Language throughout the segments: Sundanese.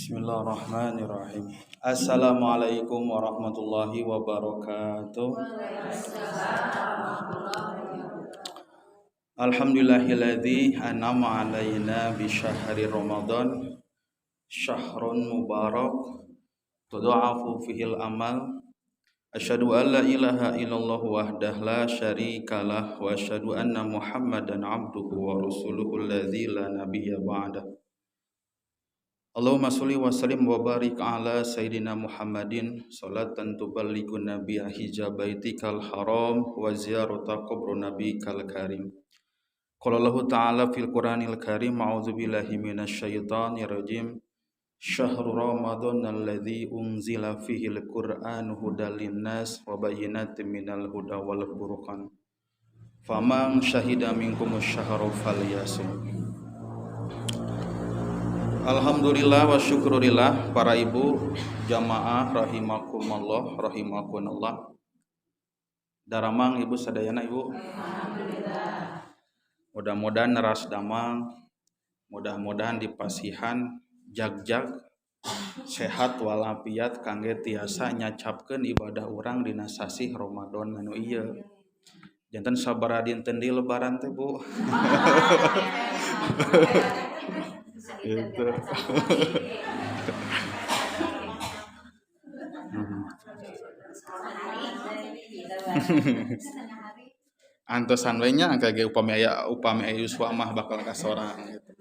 Bismillahirrahmanirrahim. Assalamualaikum warahmatullahi wabarakatuh. Alhamdulillahilladzi an'ama alaina bi syahri Ramadan syahrun mubarak tudha'afu fihil amal. Asyhadu an la ilaha illallah wahdah la syarikalah wa asyhadu anna Muhammadan abduhu wa rasuluhu alladzi la nabiyya ba'dah. Allahumma sholli wa sallim wa barik ala sayyidina Muhammadin salatan tuballighun nabiyya hijabaitikal haram wa ziyarata qabru nabiyikal karim. Qala Allahu ta'ala fil Qur'anil karim, a'udzubillahi minasyaitonir rajim. Syahrul Ramadan alladzi unzila fihil Qur'anu hudal linnas wa bayyinatin minal huda wal furqan. Faman syahida minkumus syahra falyasum. Alhamdulillah wa syukurillah para ibu jamaah rahimakumullah rahimakunallah. Daramang ibu sadayana ibu. Alhamdulillah. Mudah-mudahan neras damang, mudah-mudahan dipasihan jag-jag sehat walafiat kangge tiasa nyacapkeun ibadah urang dina sasih Ramadan anu ieu. Janten sabaraha dinten di lebaran teh Bu. Gitu. Antosan we nya engke ge upami aya yuswa mah bakal kasorang gitu.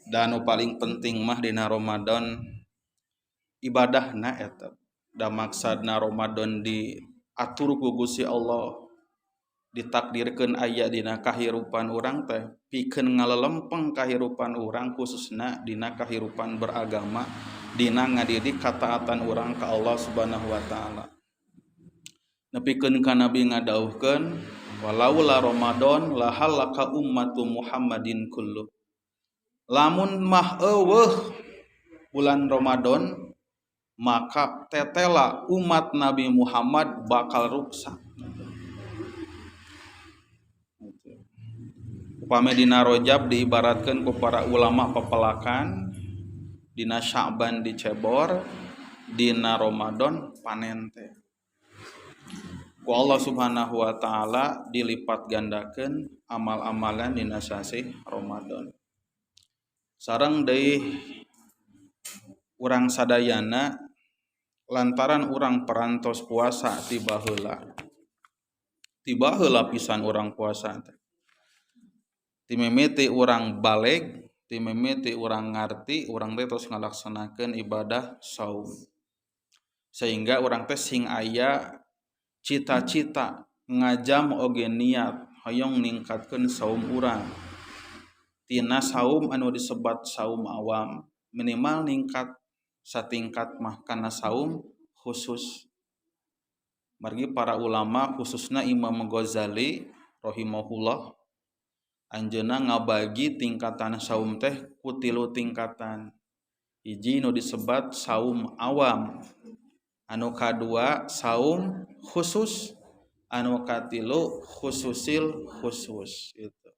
Dan nu paling penting mah dina Ramadan ibadahna eta. Da maksadna Ramadan diatur ku Gusti Allah, ditakdirkeun aya dina kahirupan urang teh pikeun ngalelempeng kahirupan urang khususna dina kahirupan beragama, dina ngadidik kataatan urang ka Allah Subhanahu wa taala. Nepikeun ka Nabi ngadauhkeun walaula Ramadan la halaka ummatu Muhammadin kullu. Lamun mah eueuh bulan Ramadan maka tetela umat Nabi Muhammad bakal ruksak. Upami dina Rajab diibaratkeun ku para ulama pepelakan, dina Sya'ban dicebor, dina Ramadan panen teh. Ku Allah Subhanahu wa taala dilipat gandakeun amal-amalan dina sasih Ramadan. Sareng deui urang sadayana lantaran urang perantos puasa ti baheula. Ti baheula pisan urang puasa teh. Ti mimiti urang baleg, ti mimiti urang ngarti, urang teh terus ngalaksanakeun ibadah saum. Sehingga urang teh sing aya cita-cita ngajam oge niat hoyong ningkatkeun saum urang. Tina saum anu disebat saum awam minimal ningkat satingkat mah kana saum khusus. Margi para ulama khususna Imam Ghazali rahimahullah anjeunna ngabagi tingkatan saum teh ku tilu tingkatan. Hiji nu disebat saum awam, anu kadua saum khusus, anu katilu khususil khusus gitu.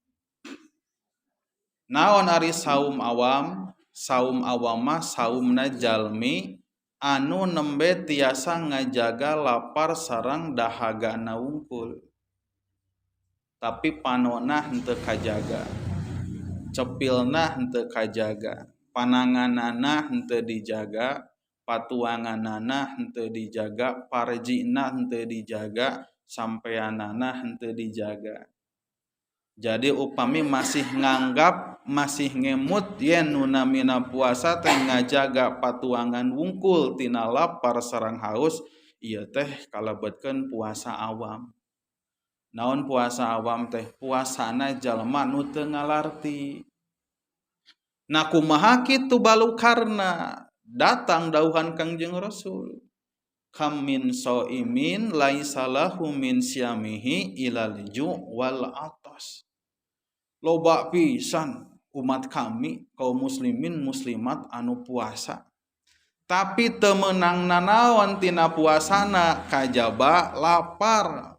Naon ari saum awam? Saum awam mah saumna jalmi anu nembe tiasa ngajaga lapar sareng dahagana wungkul. Tapi panona henteu kajaga, cepilna henteu kajaga, pananganana henteu dijaga, patuanganana henteu dijaga, parjina henteu dijaga, sampeanana henteu dijaga. Jadi upami masih nganggap, masih ngemut yen nu namina puasa teh ngajaga patuangan wungkul tina lapar sareng haus, ieu teh kalebetkeun puasa awam. Naon puasa awam teh? Puasana jalma nu teu ngalarti. Nah kumaha kitu balukarna? Datang dauhan Kangjeng Rasul. Kam min shaimin laisa lahu min syamihi ilal ju' wal atas. Loba pisan umat kami kaum muslimin muslimat anu puasa. Tapi teu meunang nanaon tina puasana kajaba lapar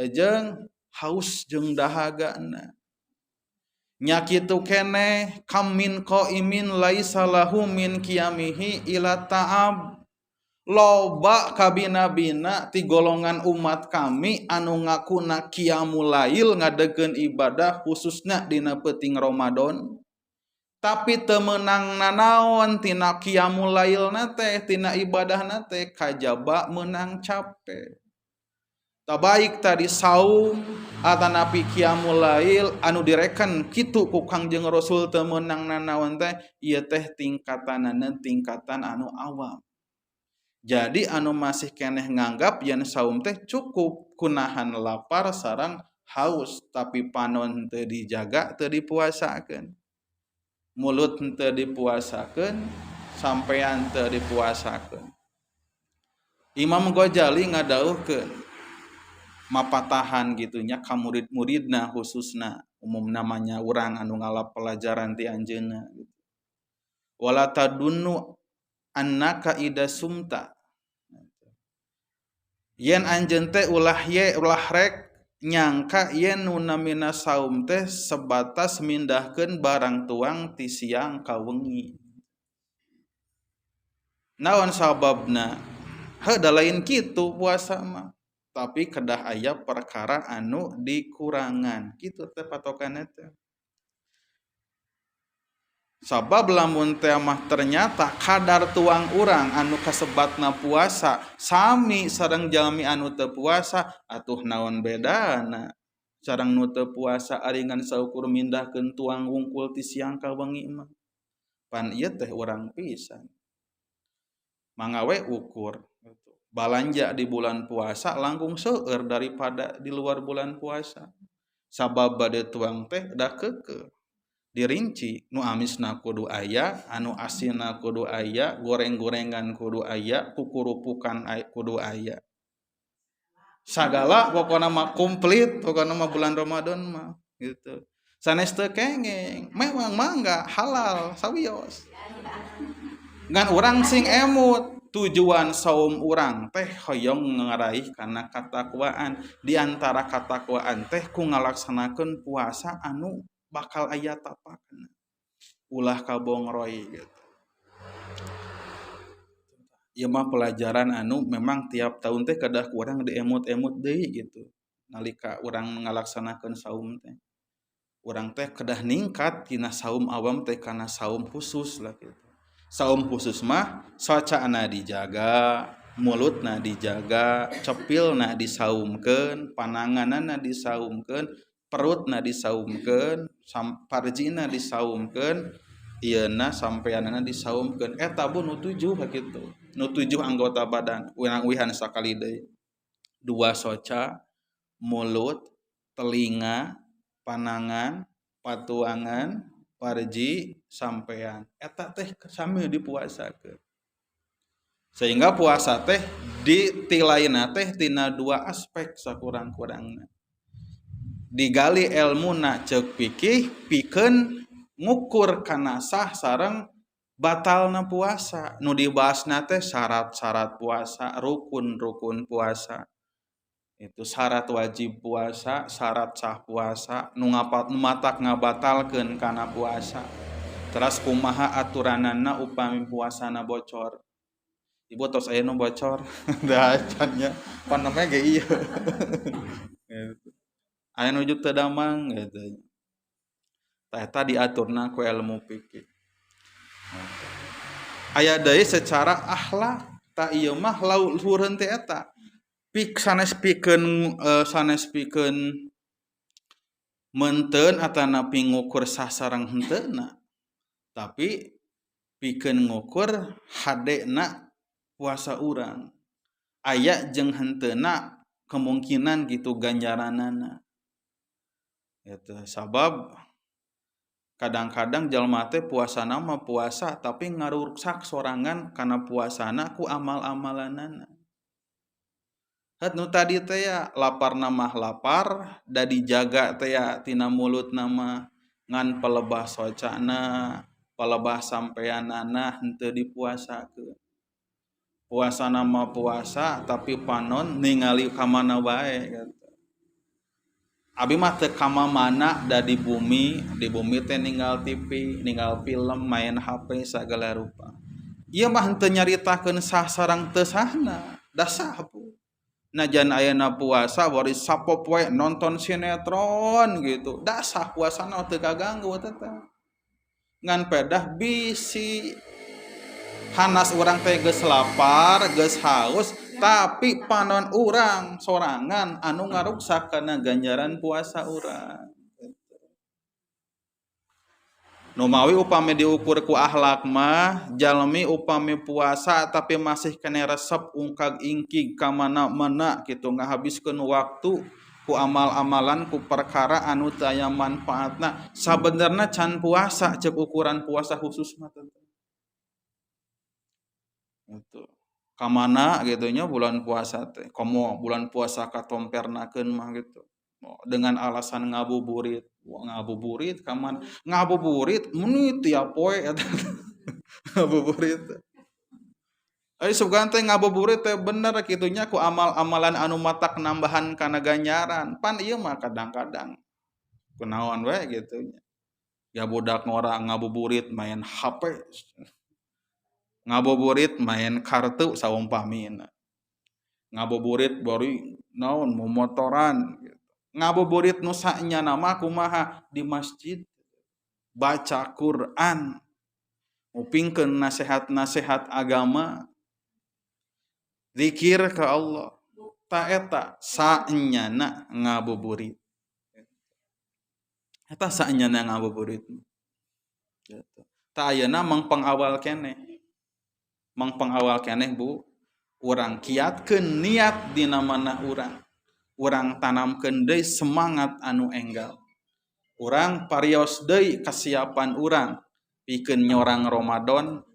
jeung haus jeung dahagana. Nya kitu keneh kam min qaimin laisa lahu min qiyamihi ila ta'ab. Loba kabina-bina ti golongan umat kami anu ngakuna qiyamul lail ngadegeun ibadah khususna dina peuting Ramadan. Tapi teu meunang nanaon tina qiyamul lailna teh, tina ibadahna teh kajaba meunang capek. Tabaik tadi saum atanapi qiyamul lail anu direken kitu ku Kangjeng Rasul teu meunang nanaon teh, ieu teh tingkatanana tingkatan anu awam. Jadi anu masih keneh nganggap yen saum teh cukup kunahan lapar sareng haus, tapi panon teu dijaga, teu dipuasakeun. Mulut teu dipuasakeun, sampean teu dipuasakeun. Imam Ghazali ngadawuhkeun mapatahan gitunya ka murid-muridna khususna, umum namanya urang anu ngalap pelajaran ti anjeunna gitu. Wala tadunnu annaka ida sumta, yen anjeun teh ulah ye ulah rek nyangka yen nu namina saum teh sebatas mindahkeun barang tuang ti siang ka wengi. Naon sababna? Heuh da lain kitu puasa mah, tapi kedah aya perkara anu dikurangan kitu teh patokanna teh. Sabab lamun teh mah ternyata kadar tuang urang anu kasebatna puasa sami sareng jalmi anu teu puasa, atuh naon bedana sareng nu teu puasa ari ngan saukur mindahkeun tuang wungkul ti siang ka wengi mah. Pan ieu teh urang pisan. Mangga we ukur balanja di bulan puasa langkung seueur daripada di luar bulan puasa. Sabab bade tuang teh da keukeuh dirinci, nu amisna kudu aya, anu asinna kudu aya, goreng-gorengan kudu aya, kukurupukan kudu aya. Sagala pokona mah komplit, pokona mah bulan Ramadan mah gitu. Sanes teu kenging, memang mangga halal sawios. Ngan urang sing emut tujuan saum urang teh hoyong ngaraih kana katakwaan. Di antara katakwaan teh ku ngalaksanakeun puasa anu bakal aya tapakna. Ulah kabongroy gitu. Ieu mah pelajaran anu memang tiap tahun teh kedah kurang diemut-emut deui gitu. Nalika urang ngalaksanakeun saum teh. Urang teh kedah ningkat tina saum awam teh kana saum khusus lah gitu. Saum khusus mah socana dijaga, mulutna dijaga, cepilna disaumkeun, pananganana disaumkeun, perutna disaumkeun, parjina disaumkeun, ieuna sampeanana disaumkeun. Eta bu nu 7 kitu. Nu 7 anggota badan, urang uihan sakali deui. 2 soca, mulut, telinga, panangan, patuangan, parji, sampean. Eta teh sami dipuasakeun. Sehingga puasa teh ditilaina teh tina 2 aspek sakurang-kurangna. Digali elmuna ceuk fikih pikeun ngukur kana sah sareng batalna puasa. Nu dibahasna teh syarat-syarat puasa, rukun-rukun puasa. Itu syarat wajib puasa, syarat sah puasa, nu matak ngabatalkeun kana puasa. Teras kumaha aturanana upami puasana bocor. Ibu tos aya nu bocor. Da acan nya, pan namanya ge ieu. Gitu. Aya nuju teu damang gitu. Tah eta diaturna ku ilmu fikih. Aya deui secara akhlak, tah ieu mah luhureun teh eta. Pik sanes pikeun sanes pikeun meunteun atanapi ngukur sah sareng henteuna. Tapi pikeun ngukur hadena puasa urang. Aya jeung henteuna kemungkinan gitu ganjaranana. Gitu. Sabab kadang-kadang jalma teh puasana mah puasa tapi ngaruksak sorangan kana puasana ku amal-amalanana. Het nu tadi teh ya laparna mah lapar, da dijaga teh ya tina mulutna mah ngan pelebah socana, palebah sampeanana henteu dipuasakeun. Puasana mah puasa tapi panon ningali ka mana wae gitu. Abi mah teu ka mana da di bumi teh ninggal TV, ninggal film, main HP sagala rupa. Ieu mah henteu nyaritakeun sah sareng teu sahna, da sah bu. Najan ayeuna puasa bari sapopoe nonton sinetron gitu, da sah puasana teu kaganggu teh. Ngan pedah bisi hanas urang teh geus lapar, geus haus, tapi panon urang sorangan anu ngaruksak kana ganjaran puasa urang. Numawi upami diukur ku akhlak mah jalmi upami puasa tapi masih kene resep ungkag ingkig ka mana-mana kitu ngahabiskeun waktu ku amal-amalan ku perkara anu teu aya manfaatna sabenerna can puasa ceuk ukuran puasa khusus mah teh. Gitu. Kamana gitu nya bulan puasa teh komo bulan puasa katompernakeun mah gitu dengan alasan ngabuburit. Wah, ngabuburit kaman ngabuburit meni tiap poe eta ngabuburit. Ari sugan teh ngabuburit teh bener kitu nya ku amal-amalan anu matak nambahan kana ganjaran. Pan ieu mah kadang-kadang kunaon we kitu nya. Ya budak ngora ngabuburit main HP. Ngabuburit main kartu saumpamina. Ngabuburit bari naon momotoran gitu. Ngabuburit nu saenyana mah kumaha di masjid baca Quran, ngupingkeun nasihat-nasihat agama, zikir ka Allah. Ta eta saenyana ngabuburit. Eta saenyana ngabuburit. Gitu. Ta ayeuna mang pangawal keneh. Mang pangawal keneh Bu, urang kiatkeun niat dina manah urang. Urang tanamkeun deui semangat anu enggal. Urang parios deui kasiapan urang pikeun nyorang Ramadan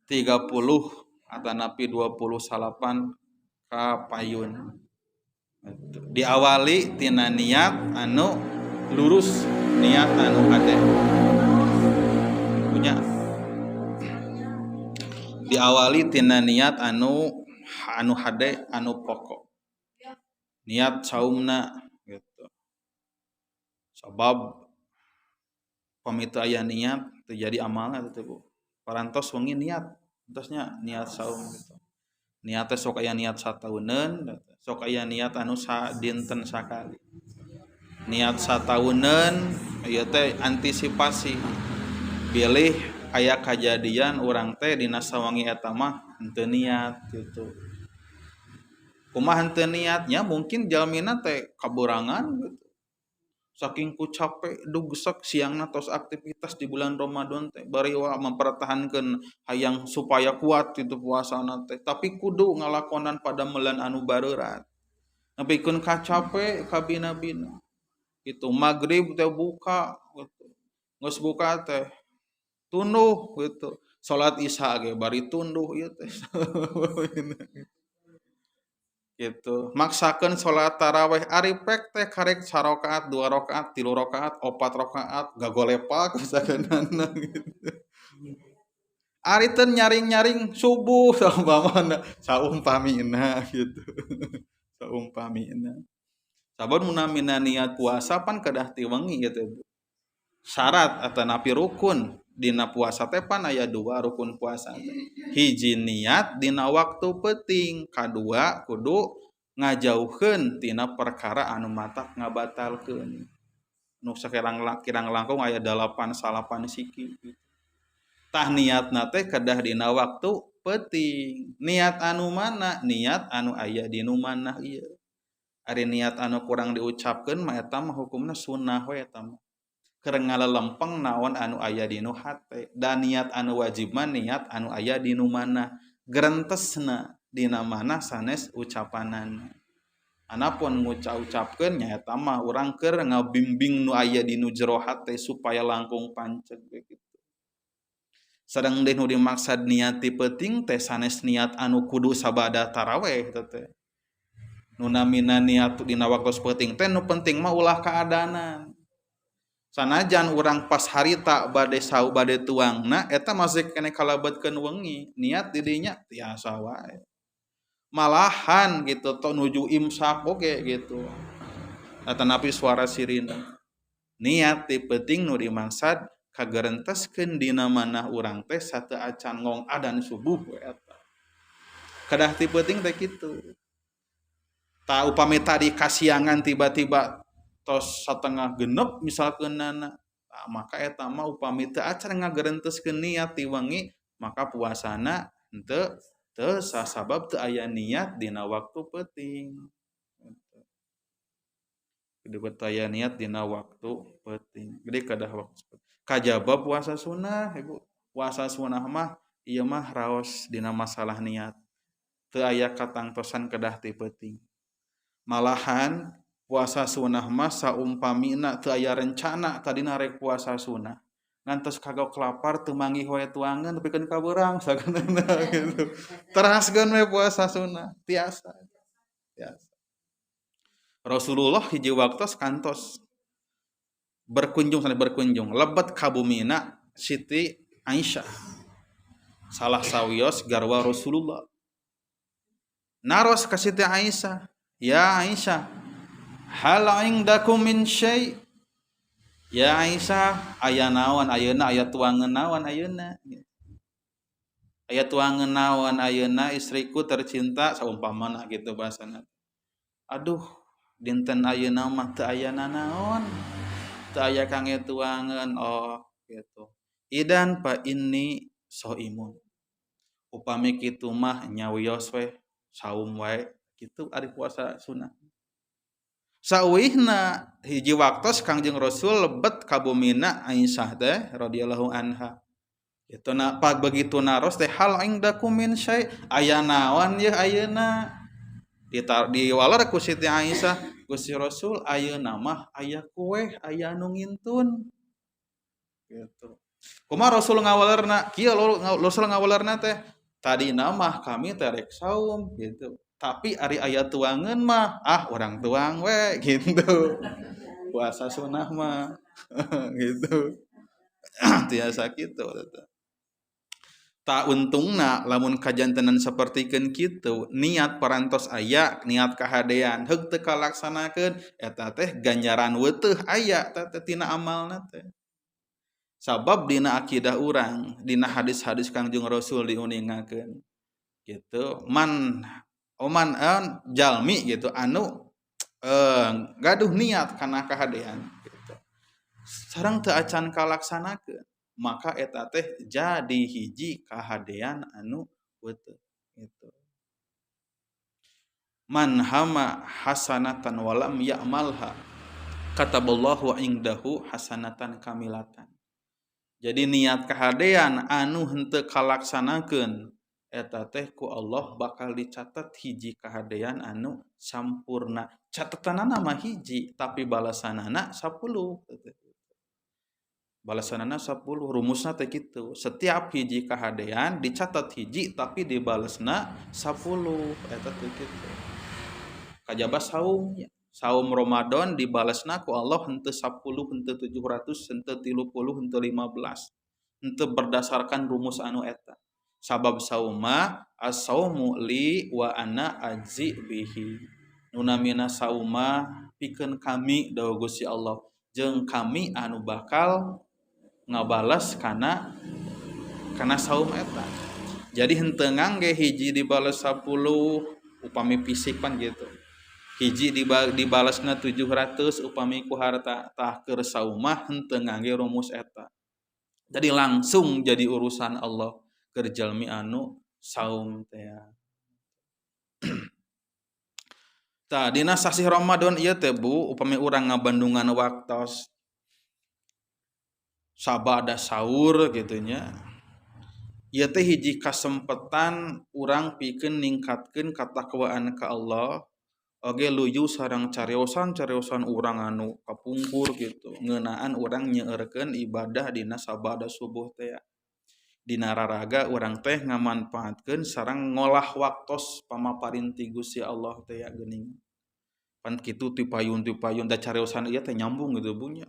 30 atanapi 29 ka payun. Diawali tina niat anu lurus, niat anu hade. Punya. Diawali tina niat anu hade, anu pokok. Niat saumna gitu. Sabab pamit aya niat terjadi amalna teh Bu. Parantos wengi niat, entosnya niat saum gitu. Niat teh sok aya niat satauneun, sok aya niat anu sadinten sakali. Niat satauneun ieu teh antisipasi. Bilih aya kajadian urang teh dina sawangi eta mah henteu niat gitu. Kumaha henteu niatnya mungkin jalmina teh kaburangan gitu. Saking ku capek dugsek siangna tos aktivitas di bulan Ramadan teh bari wa mempertahankeun hayang supaya kuat gitu puasana teh tapi kudu ngalakonan padamelan anu bareurat. Nepikeun kacape kabina-bina. Gitu magrib teh buka gitu. Geus buka teh tunduh gitu. Salat Isya ge bari tunduh ieu teh. Gitu. Maksakeun salat tarawih ari pek teh karek sarakaat, 2 rakaat, 3 rakaat, 4 rakaat, gagolepak misalkeunana gitu. Ari teu nyaring-nyaring subuh saumpamana, saumpamina gitu. Saumpamina. Sabab munamina niat puasa pan kedah ti wengi gitu Bu. Syarat atanapi rukun dina puasa teh pan aya 2 rukun puasa teh. Hiji niat dina waktu peuting, kadua kudu ngajauhkeun tina perkara anu matak ngabatalkeun. Nu sakerang kirang langkung aya 8 salapan siki gitu. Tah niatna teh kedah dina waktu peuting. Niat anu mana? Niat anu aya di nu manah ieu. Ari niat anu kurang diucapkeun mah eta mah hukumna sunnah we eta mah. Keur ngalelempeng naon anu aya di nu hate. Dan niat anu wajib mah niat anu aya di nu manah. Gerentesna dina manah sanes ucapanana. Anapun ngucap-ucapkeun nya eta mah urang keur ngabimbing nu aya di nu jero hate supaya langkung panceg gitu. Sareng deui nu dimaksad niat ti peuting teh sanes niat anu kudu sabada taraweh teh teh. Nu namina niat dina waktu peuting teh nu penting mah ulah kaadanan. Sanajan urang pas harita bade sau bade tuangna eta masih keneh kalebetkeun wengi, niat di dinya tiasa wae. Malahan gitu to nuju imsak oge gitu. Atanapi suara sirine. Niat ti peuting nu dimaksad kagerenteskeun dina manah urang teh sateu acan ngong adan subuh we eta. Kedah ti peuting teh kitu. Tah upami tadi kasiangan tiba-tiba tos satengah genep misalkeunana, tah maka eta mah upami teu acan ngagerenteskeun niat ti wengi maka puasana henteu teu sah sabab teu aya niat dina waktu peuting. Jadi teu aya niat dina waktu peuting. Jadi kedah waktu kajaba puasa sunah ibu. Puasa sunah mah ieu mah raos dina masalah niat. Teu aya katangtosan kedah ti peuting. Malahan puasa sunah mah saumpamina teu aya rencana tadina rek puasa sunah. Ngantos kagok lapar teu manggih wae tuangan nepikeun ka beurang sakeunana gitu. Teraskeun we puasa sunah tiasa. Tiasa. Rasulullah hiji waktos kantos berkunjung sampai berkunjung lebet ka bumina Siti Aisyah salah sawios garwa Rasulullah. Naros ka Siti Aisyah, ya Aisyah, hal indakum min syai? Ya Aisyah, aya naon ayeuna, aya tuangeun naon ayeuna? Aya tuangeun naon ayeuna istriku tercinta saumpamana gitu bahasana. Aduh, dinten ayeuna mah teu aya nanaon. Teu aya kangge tuangeun. Oh, gitu. Idan fa inni shaimun. Upami kitu mah nya wios we saum wae kitu ari puasa sunah. Sauwihna hiji waktos Kangjeng Rasul lebet ka bumina Aisyah teh radhiyallahu anha. Itu na pag begitu naros teh hal indakum min syai, aya naon yeuh ayeuna? Diwaler ku Siti Aisyah, Gusti Rasul ayeuna mah aya kueh, aya anu ngintun. Gitu. Kumaha Rasul ngawalerna? Kieu Rasul ngawalerna teh, tadina mah kami teh rek saum gitu. Tapi ari aya tuangeun mah, ah urang tuang we gitu. Puasa sunah mah gitu. Tiasa kitu eta. Tak untungna lamun kajantenan sapertikeun kitu, niat parantos aya, niat kahadean heug teu kalaksanakeun eta teh ganjaran weuteuh aya eta teh tina amalna teh. Sabab dina akidah urang, dina hadis-hadis Kangjeng Rasul diuningakeun gitu, man oman jalmi gitu anu gaduh niat kana kahadean gitu. Sareng teu acan kalaksanakeun, maka eta teh jadi hiji kahadean anu weuteuh gitu. Man hama hasanatan walam ya'malha kataballahu indahu hasanatan kamilatan. Jadi niat kahadean anu henteu kalaksanakeun eta teh ku Allah bakal dicatat hiji kahadean anu sampurna. Catatanana mah hiji tapi balasanana 10. Balasanana 10, rumusna teh kitu. Setiap hiji kahadean dicatat hiji tapi dibalesna 10 eta teh kitu. Kajaba saum nya. Saum Ramadan dibalesna ku Allah henteu 10, henteu 700, henteu 30, henteu 15. Henteu berdasarkan rumus anu eta. Sabab sauma as-saumu li wa ana ajzi bihi. Nu namina sauma pikeun kami dawuh Gusti Allah jeung kami anu bakal ngabales kana saum eta. Jadi henteu ngangge hiji dibales 10 upami fisik pan gitu. Hiji dibalesna 700 upami ku harta. Tah keur saumah henteu ngangge rumus eta. Jadi langsung jadi urusan Allah keur jalmi anu saum teh. Tah dina sasih Ramadan ieu teh Bu, upami urang ngabandungan waktos sabada sahur gitu nya. Ieu teh hiji kasempetan urang pikeun ningkatkeun katakwaan ka Allah. Oge luyu sareng cariosan-cariosan urang anu kapungkur gitu. Ngeunaan urang nyeueurkeun ibadah dina sabada subuh teh. Dina raraga urang teh ngamanfaatkeun sareng ngolah waktos pamaparin ti Gusti Allah teh geuning. Pan kitu ti payun da cariosan ieu teh nyambung gitu bunya.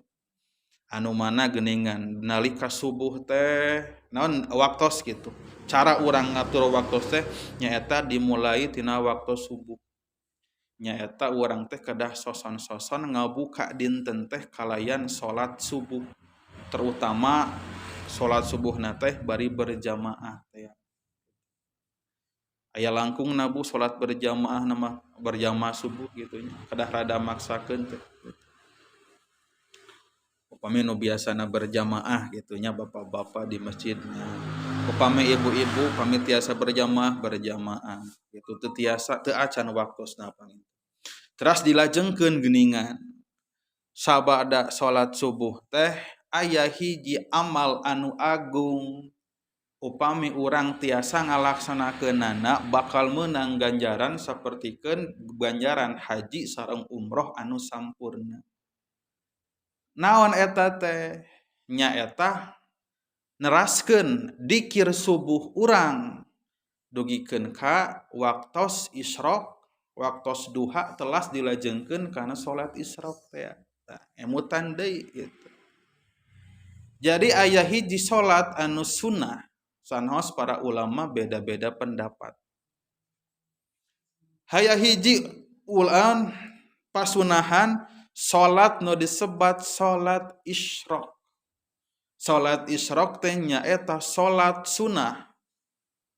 Anu mana geuningan nalika subuh teh naon waktos gitu. Cara urang ngatur waktos teh nyaeta dimulai tina waktu subuh. Nyaeta urang teh kedah soson-soson ngabuka dinten teh kalayan salat subuh, terutama salat subuhna teh bari berjamaah teh. Aya langkung nabu salat berjamaah nama berjamaah subuh gitu nya, kedah rada maksakeun teh. Upami nu biasana berjamaah gitu nya, bapak-bapak di masjidnya, upami ibu-ibu pami tiasa berjamaah berjamaah gitu, teu tiasa teu acan waktosna panginten. Teras dilajengkeun geuningan sabada salat subuh teh aya hiji amal anu agung, upami urang tiasa ngalaksanakeunana bakal meunang ganjaran sapertikeun ganjaran haji sareng umroh anu sampurna. Naon eta teh? Nyaeta neraskeun dikir subuh urang dugikeun ka waktos isyraq, waktos duha telas dilajengkeun kana salat isyraq teh. Tah, emutan deui gitu. Jadi aya hiji salat anu sunnah, sanaos para ulama beda-beda pendapat. Haya hiji ulan pasunahan salat nu disebat salat isyraq. Salat isyraq teh nyaeta salat sunnah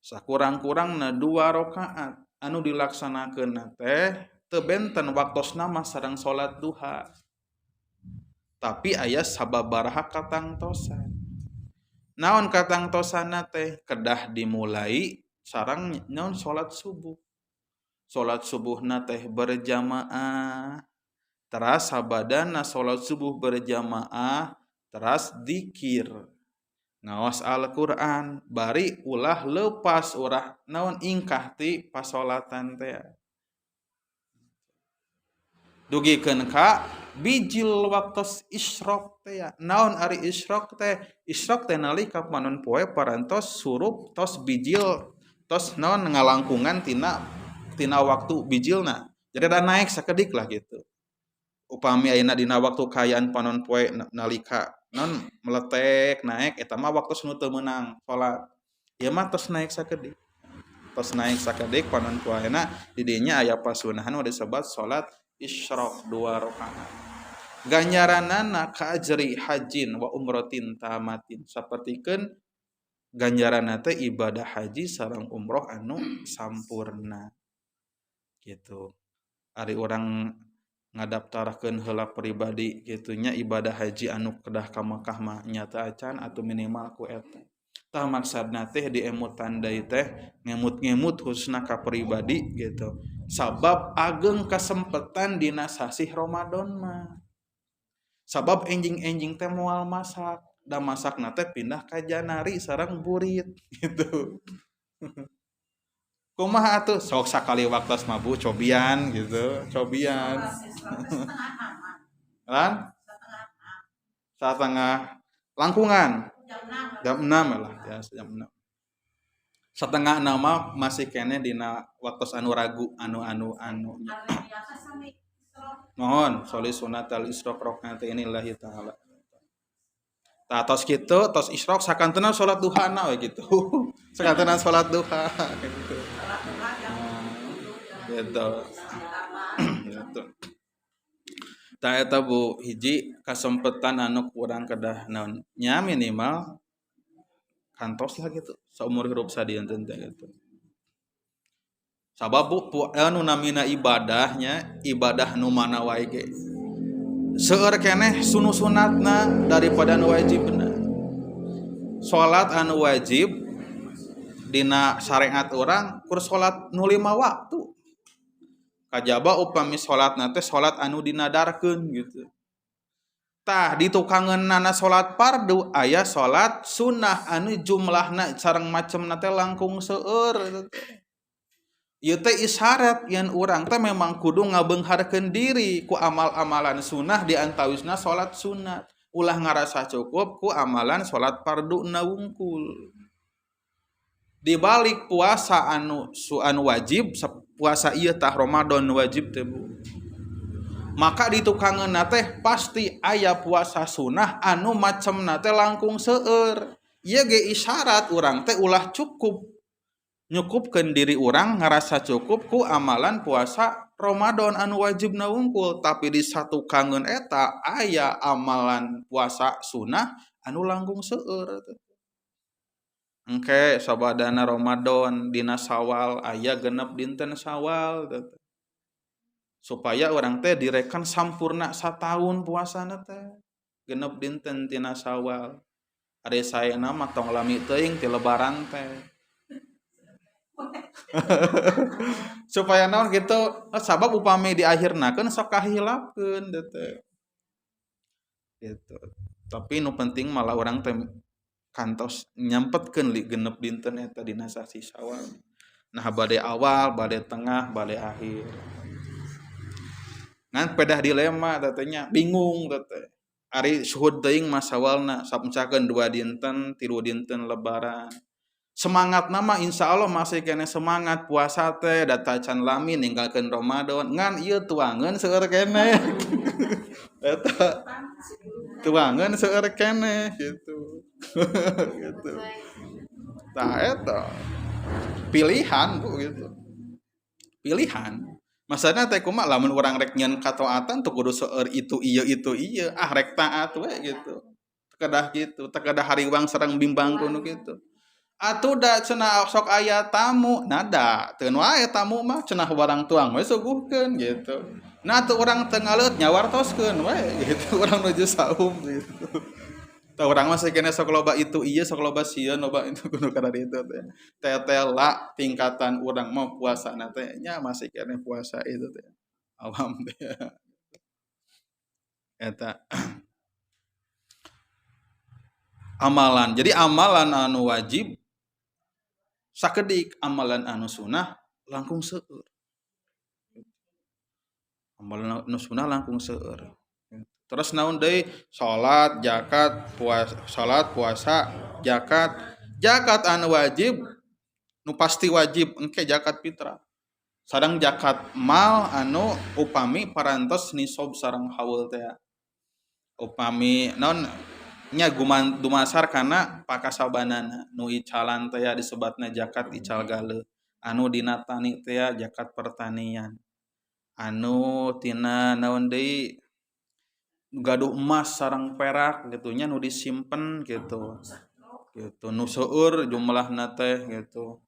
sakurang-kurangna 2 rakaat anu dilaksanakeunna teh teu benten waktosna mah sareng salat duha. Tapi aya sababaraha katangtosan. Naon katangtosanna teh? Kedah dimulai sareng naon salat subuh. Salat subuhna teh berjamaah. Teras sabadana salat subuh berjamaah, teras dikir. Ngaos Al-Qur'an, bari ulah lepas urah naon ingkah ti pasolatan teh. Dugikeun ka bijil waktos isyraq teh. Naon ari isyraq teh? Isyraq teh nalika panon poe parantos surup tos bijil tos naon ngalangkungan tina waktu bijilna. Jadi ada naik sakedik lah gitu. Upami ayeuna dina waktu kaayaan panon poe nalika naon meletek naik eta mah waktu nu teu meunang salat. Ieu mah tos naik sakedik. Tos naik sakedik panon poena di dinya aya pasunahan nu disebat salat isyraq 2 rakaat. Ganjaranana ka ajri hajin wa umratin tamatin, sapertikeun ganjaranna teh ibadah haji sareng umroh anu sampurna. Gitu. Ari urang ngadaftarkeun heula pribadi kitu nya ibadah haji anu kedah ka Mekah mah nyata acan atau minimal ku eta. Tah maksudna teh diemutan deui teh ngemut-ngemut khususna ka pribadi gitu. Sabab ageng kasempetan dina sasih Ramadan mah. Sabab enjing-enjing teh moal masak, da masakna teh pindah ka janari sareng burit gitu. Kumaha atuh sok sakali waktos mah Bu cobian gitu, cobian. Lan? Setengah langkungan. Jam 6 lah, ya jam 6. Setengah enam mah masih kene dina waktos anu ragu anu anu anu. Mohon soli sunat al isyraq rakaat ini lillahi taala. Tah tos kitu tos isyraq sakantena salat duha na we gitu. Sakantena salat duha gitu. Gitu. Gitu. Tah eta Bu hiji kasempetan anu kurang kedah naon nya minimal kantos lah gitu saumur hirup sadinten teh gitu. Sabab Bu anu namina ibadahnya ibadah nu mana wae ge seueur keneh sunu sunatna daripada nu wajibna. Salat anu wajib dina syariat urang kur salat nu 5 waktu. Kajaba upami salatna teh salat anu dinadarkeun gitu. Tah ditukangeunana salat fardu aya salat sunnah anu jumlahna sareng macemna teh langkung seueur eta teh. Ieu teh isyarat yen urang teh memang kudu ngabeungharkeun diri ku amal-amalan sunnah di antawisna salat sunat. Ulah ngarasa cukup ku amalan salat fardu na wungkul. Di balik puasa anu su anu wajib, puasa ieu tah Ramadan wajib teh Bu. Maka ditukangeunna teh pasti aya puasa sunnah anu macemna teh langkung seueur. Ieu ge isyarat urang teh ulah cukup Nyukupkeun diri urang ngarasa cukup ku amalan puasa Ramadan anu wajibna wungkul, tapi di satu kangen eta aya amalan puasa sunah anu langkung seueur. Engke sabadana Ramadan dina Sawal aya 6 dinten Sawal supaya urang teh direkan sampurna sataun puasana teh 6 dinten tina Sawal. Ari saena mah tong lami teuing ti lebaran teh. Supaya naon gitu, sabab upami di akhirna kan sok kahilapkeun teh gitu. Tapi nu penting malah urang teh kantos nyempetkeun li 6 dinten eta dina sasi Syawal. Nah bade awal, bade tengah, bade akhir. Ngan pedah dilema tetehnya, bingung teteh. Ari suhud teuing mah Syawalna samcakeun 2 dinten, 3 dinten lebaran. Semangat nama insya Allah masih kene semangat puasa teh data can lami ninggalkeun Ramadan ngan ieu tuangeun seueur kene. Eta tuangeun seueur kene gitu. Gitu. Tah eta pilihan Bu gitu. Pilihan. Maksudna teh kumaha lamun urang rek nyeun kataatan teu kudu seueur itu ieu ah rek taat we gitu. Teu kedah gitu, teu kedah hariwang sareng bimbang kuno gitu. Atuh da cenah sok aya tamu, nada teu wae tamu mah cenah barang tuang we suguhkeun gitu. Nah atuh urang teu ngaleut nyawartoskeun we gitu, urang nuju saum gitu. Tah urang mah sakene sok loba itu ieu sok loba sieun loba itu kudu kana ditu teh. Tetela tingkatan urang mah puasana teh nya masih kene puasa itu teh. Awam teh. Eta amalan. Jadi amalan anu wajib sakedik, amalan anu sunah langkung seueur. Amalan anu sunah langkung seueur. Terus naon deui? Salat, zakat, puasa, salat, puasa, zakat. Zakat anu wajib nu pasti wajib engke zakat fitrah. Sareng zakat mal anu upami parantos nisob sareng haul teh. Upami naon nya dumasar kana pakasabanana nu icalan teh disebatna zakat ical galeuh, anu dina tani teh zakat pertanian, anu tina naon deui gaduh emas sareng perak gitu nya nu disimpen gitu gitu nu seueur jumlahna teh gitu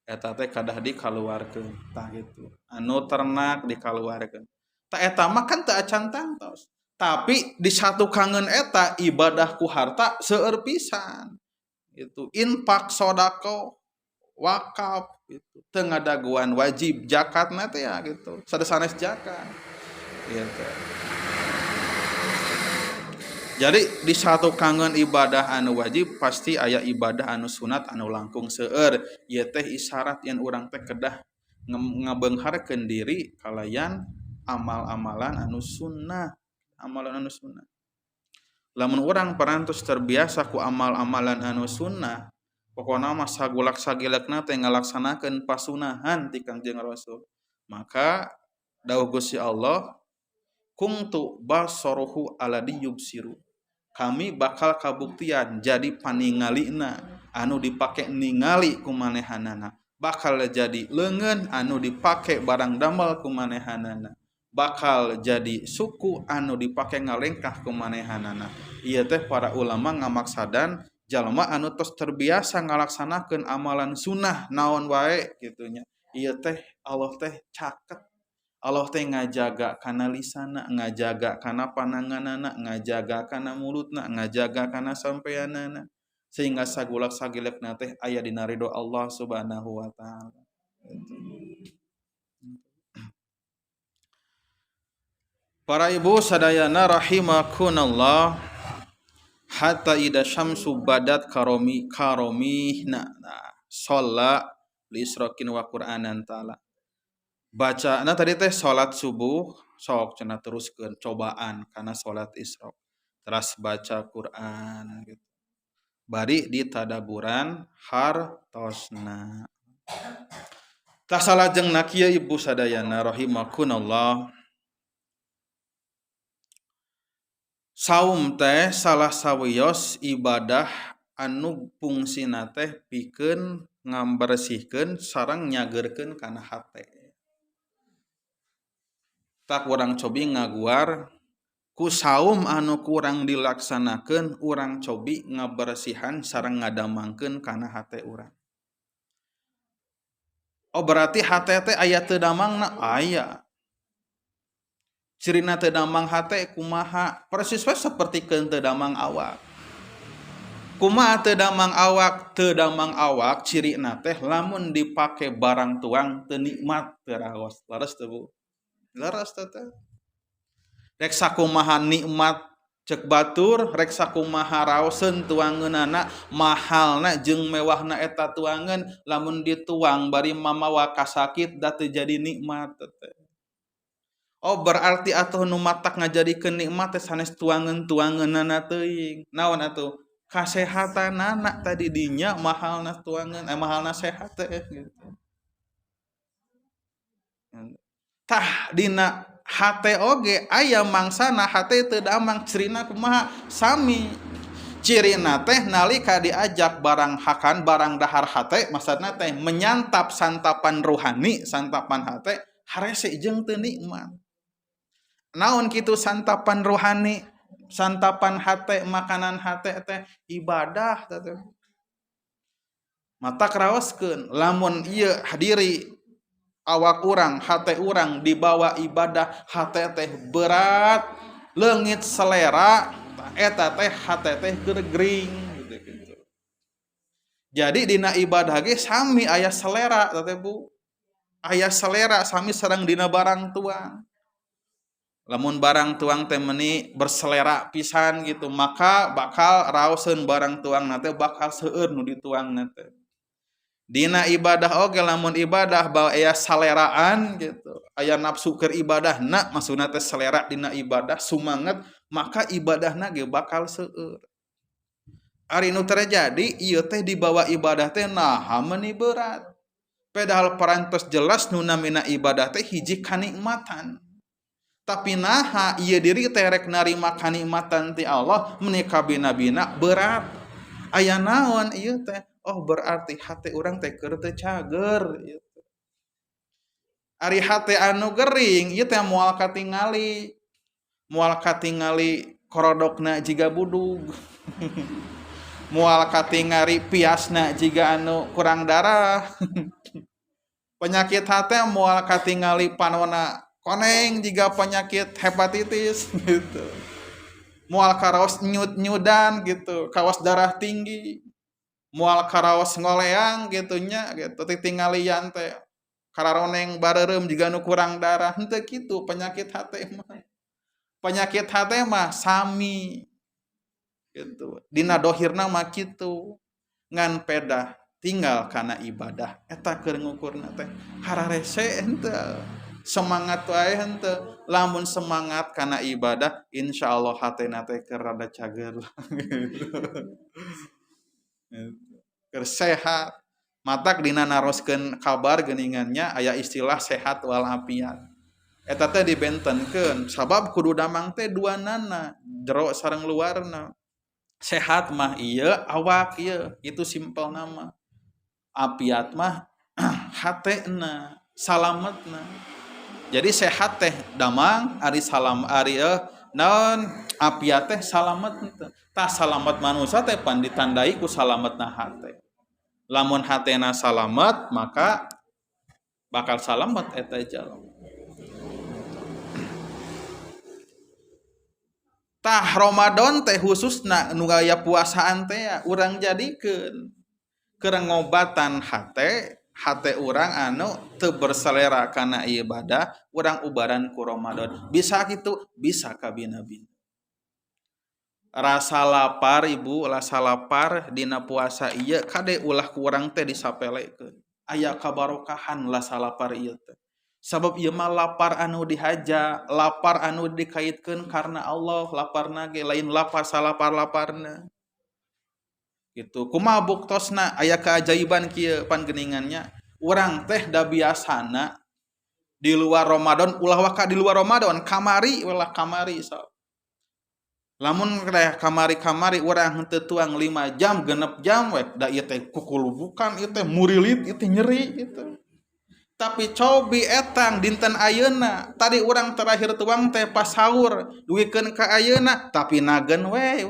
eta teh kadah dikaluarkeun tah gitu, anu ternak dikaluarkeun tah eta mah kan teu acan tangtos. Tapi di satu kangen eta ibadah ku harta seueur pisan gitu, infak, sodako, wakaf gitu, teu ngadaguan wajib zakatna teh ya gitu, sanes zakat gitu. Jadi di satu kangen ibadah anu wajib pasti aya ibadah anu sunat anu langkung seueur. Ieu teh isyarat yen urang teh kedah ngabeungharkeun diri kalayan amal-amalan anu sunnah, amalan anu sunnah. Lamun urang parantos terbiasa ku amal-amalan anu sunnah, pokona mah sagulak sagilekna teh ngalaksanakeun pasunahan ti Kangjeng Rasul. Maka dawuh Gusti Allah, kungtu basarahu alladzi yubsiru. Kami bakal kabuktian jadi paningalina anu dipake ningali ku manehanana, bakal jadi leungeun anu dipake barang damel ku manehanana, bakal jadi suku anu dipake ngalengkah ku manehanana. Ieu teh para ulama ngamaksadan jalma anu tos terbiasa ngalaksanakeun amalan sunnah naon wae kitu nya. Ieu teh Allah teh caket, Allah teh ngajaga kana lisana, ngajaga kana pananganana, ngajaga kana mulutna, ngajaga kana sampeanana, sehingga sagulak sagilekna teh aya dina ridho Allah Subhanahu wa taala. Para ibu sadayana rahimakumullah, hatta ida syamsu badat karomi karomi nah, sholla li isrokin wa qur'anan ta'ala. Baca nah tadi teh salat subuh sok cenah teruskeun cobaan kana salat isrok, terus baca Quran gitu. Bari ditadaburan hartosna. Tah salajengna kieu ibu sadayana rahimakumullah, saum teh salah sawios ibadah anu fungsina teh pikeun Ngabersihkeun sareng nyageurkeun kana hate. Tak urang cobi ngaguar ku saum anu kurang dilaksanakeun, urang cobi ngabersihan sareng ngadamangkeun kana hate urang. Oh berarti hate teh aya teu damangna? Aya. Cirina teu damang hate kumaha? Persis we sapertikeun teu damang awak. Kumaha teu damang awak? Teu damang awak cirina teh lamun dipake barang tuang teu nikmat, teu raos. Leres teu Bu? Leres teh teh. Rek sakumaha nikmat cek batur, rek sakumaha raoseun tuangeunana, mahalna jeung mewahna eta tuangeun, lamun dituang bari mamawa kasakit da teu jadi nikmat teh. Oh berarti atuh nu matak ngajadikeun nikmat teh sanes tuangeun-tuangeunana teuing. Naon atuh? Kasehatanana tadi dinya mahalna tuangeun, mahalna sehat teh gitu. Tah dina hate oge aya mangsana hate teu damang, cirina kumaha? Sami. Cirina teh nalika diajak barang hakan barang dahar hate, maksudna teh menyantap santapan ruhani, santapan hate harese jeung teu nikmat. Naon kitu santapan ruhani, santapan hate, makanan hate teh ibadah teh. Mata kraoskeun lamun ieu hadiri awak urang, hate urang dibawa ibadah, hate teh berat, leungit selera, eta teh hate teh keur gering gitu gitu. Jadi dina ibadah ge sami aya selera teh Bu. Aya selera sami sareng dina barang tuang. Lamun barang tuang teh meuni berselera pisan gitu, maka bakal raoseun barang tuang teh bakal seueur nu dituang teh. Dina ibadah oge lamun ibadah bawa aya saleraan gitu, aya nafsu keur ibadahna, maksudna teh selera dina ibadah sumanget, maka ibadahna ge bakal seueur. Ari nu terjadi ieu teh dibawa ibadah teh naha meuni berat. Padahal parantos jelas nu namina ibadah teh hiji kanikmatan. Tapi naha ieu diri teh rek narima kanikmatan ti Allah meuni kabina-bina berat. Aya naon ieu teh? Oh berarti hate urang teh keur teu cager gitu. Ari hate anu gering ieu teh moal katingali. Moal katingali korodokna jiga budug. Moal katingali piasna jiga anu kurang darah. Penyakit hate moal katingali panona koneng jiga penyakit hepatitis gitu. Moal karaos nyut-nyudan gitu, kawas darah tinggi. Moal karaos ngoleang gitu nya gitu, titinggalian teh kararoneng bareureum jiga nu kurang darah, henteu kitu penyakit hate mah. Penyakit hate mah sami gitu. Dina dohirna mah kitu. Ngan pedah tinggal kana ibadah eta keur ngukurna teh hararese henteu. Semangat wae henteu. Lamun semangat kana ibadah insyaallah hatena teh keur rada cager gitu. Keur sehat. Matak dina naroskeun kabar geuningannya aya istilah sehat walafiat. Eta teh dibentenkeun sabab kudu damang teh duanana, jero sareng luarna. Sehat mah ieu awak ieu, itu simpel nama. Apiat mah hatena, salametna. Jadi sehat teh damang, ari salam ari naon apiat teh salamet teh. Tah salamet manusia teh pan ditandai ku salametna hate. Lamun hatena salamet maka bakal salamet eta jalma. Tah Ramadan teh khususna nu aya puasaan teh urang jadikeun keur ngobatan hate, hate urang anu teu berselera kana ibadah, urang ubaran ku Ramadan. Bisa kitu, bisa kabina-bina. Rasa lapar ibu, rasa lapar dina puasa ieu kade ulah ku urang teh disapelekeun. Aya kabarokahan rasa lapar ieu teh. Sabab ieu mah lapar anu dihaja, lapar anu dikaitkeun karena Allah, laparna ge lain lapar salapar-laparna. Gitu. Kumaha buktosna aya keajaiban kieu pangeningannya. Urang teh da biasana di luar Ramadan, ulah waka di luar Ramadan, kamari ulah kamari sok. Lamun kamari-kamari urang henteu tuang 5 jam 6 jam we da ieu teh kukulubukan ieu teh murilit ieu teh nyeri gitu. Tapi cobi etang dinten ayeuna tadi urang terakhir tuang teh pas sahur dugikeun ka ayeuna tapi nagen we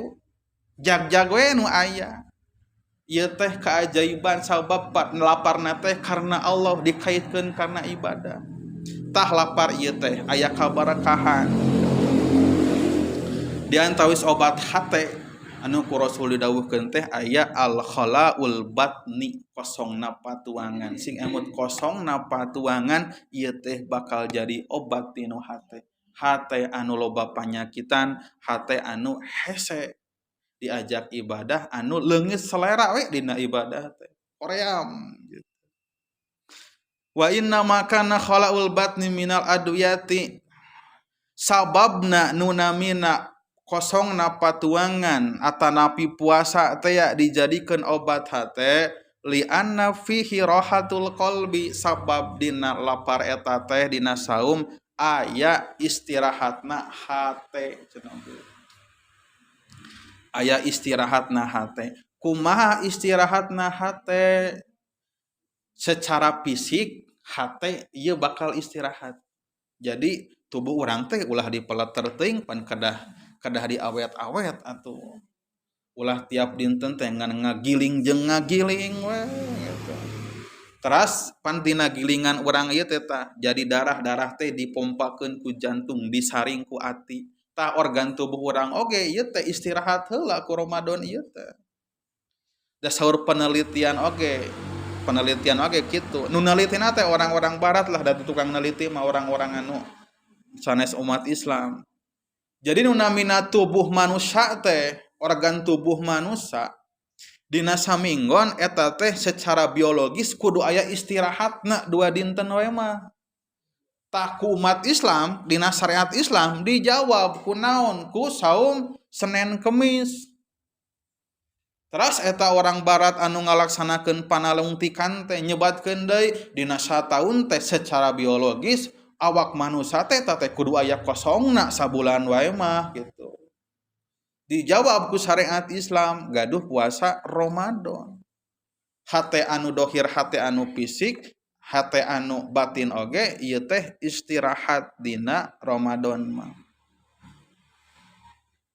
jag-jag we nu aya. Ieu teh keajaiban sabab laparna teh karena Allah dikaitkeun karena ibadah. Tah lapar ieu teh aya kabarakahan. Di antawis obat hate anu ku Rasul didawuhkeun teh aya al khalaul batni kosongna patuangan. Sing emut kosongna patuangan ieu teh bakal jadi obat tinu hate. Hate anu loba panyakitan, hate anu hese diajak ibadah anu leungit selera we dina ibadah teh. Koream gitu. Wa inna ma kana khalaul batni minal adwiyati sababna nunamina kosongna patuangan atanapi puasa teh ya dijadikeun obat hate li anna fihi rahatul qalbi sabab dina lapar eta teh dina saum aya istirahatna hate cenah. Aya istirahatna hate. Kumaha istirahatna hate? Secara fisik hate ieu bakal istirahat. Jadi tubuh urang teh ulah dipeleter teuing pan kedah diawet-awet atuh. Ulah tiap dinten teh ngan ngagiling jeung ngagiling we gitu. Teras pan dina gilingan urang ieu teh tah jadi darah-darah teh dipompakeun ku jantung, disaring ku ati. Tah organ tubuh urang oge ieu teh istirahat heula ku Ramadan ieu teh. Da saur penelitian oge kitu. Nu nelitina teh orang-orang barat lah, da tukang neliti mah orang-orang anu sanes umat Islam. Jadi nu namina tubuh manusia teh, organ tubuh manusia dina saminggon eta teh secara biologis kudu aya istirahatna 2 dinten we mah. Tah ku umat Islam dina syariat Islam dijawab ku naon? Ku saum Senin Kemis. Teras eta orang barat anu ngalaksanakeun panalungtikan teh nyebatkeun deui dina sataun teh secara biologis awak manusia teh teh kudu aya kosongna sabulan wae mah gitu. Dijawab ku syariat Islam gaduh puasa Ramadan. Hate anu dohir, hate anu fisik, hate anu batin oge ieu teh istirahat dina Ramadan mah.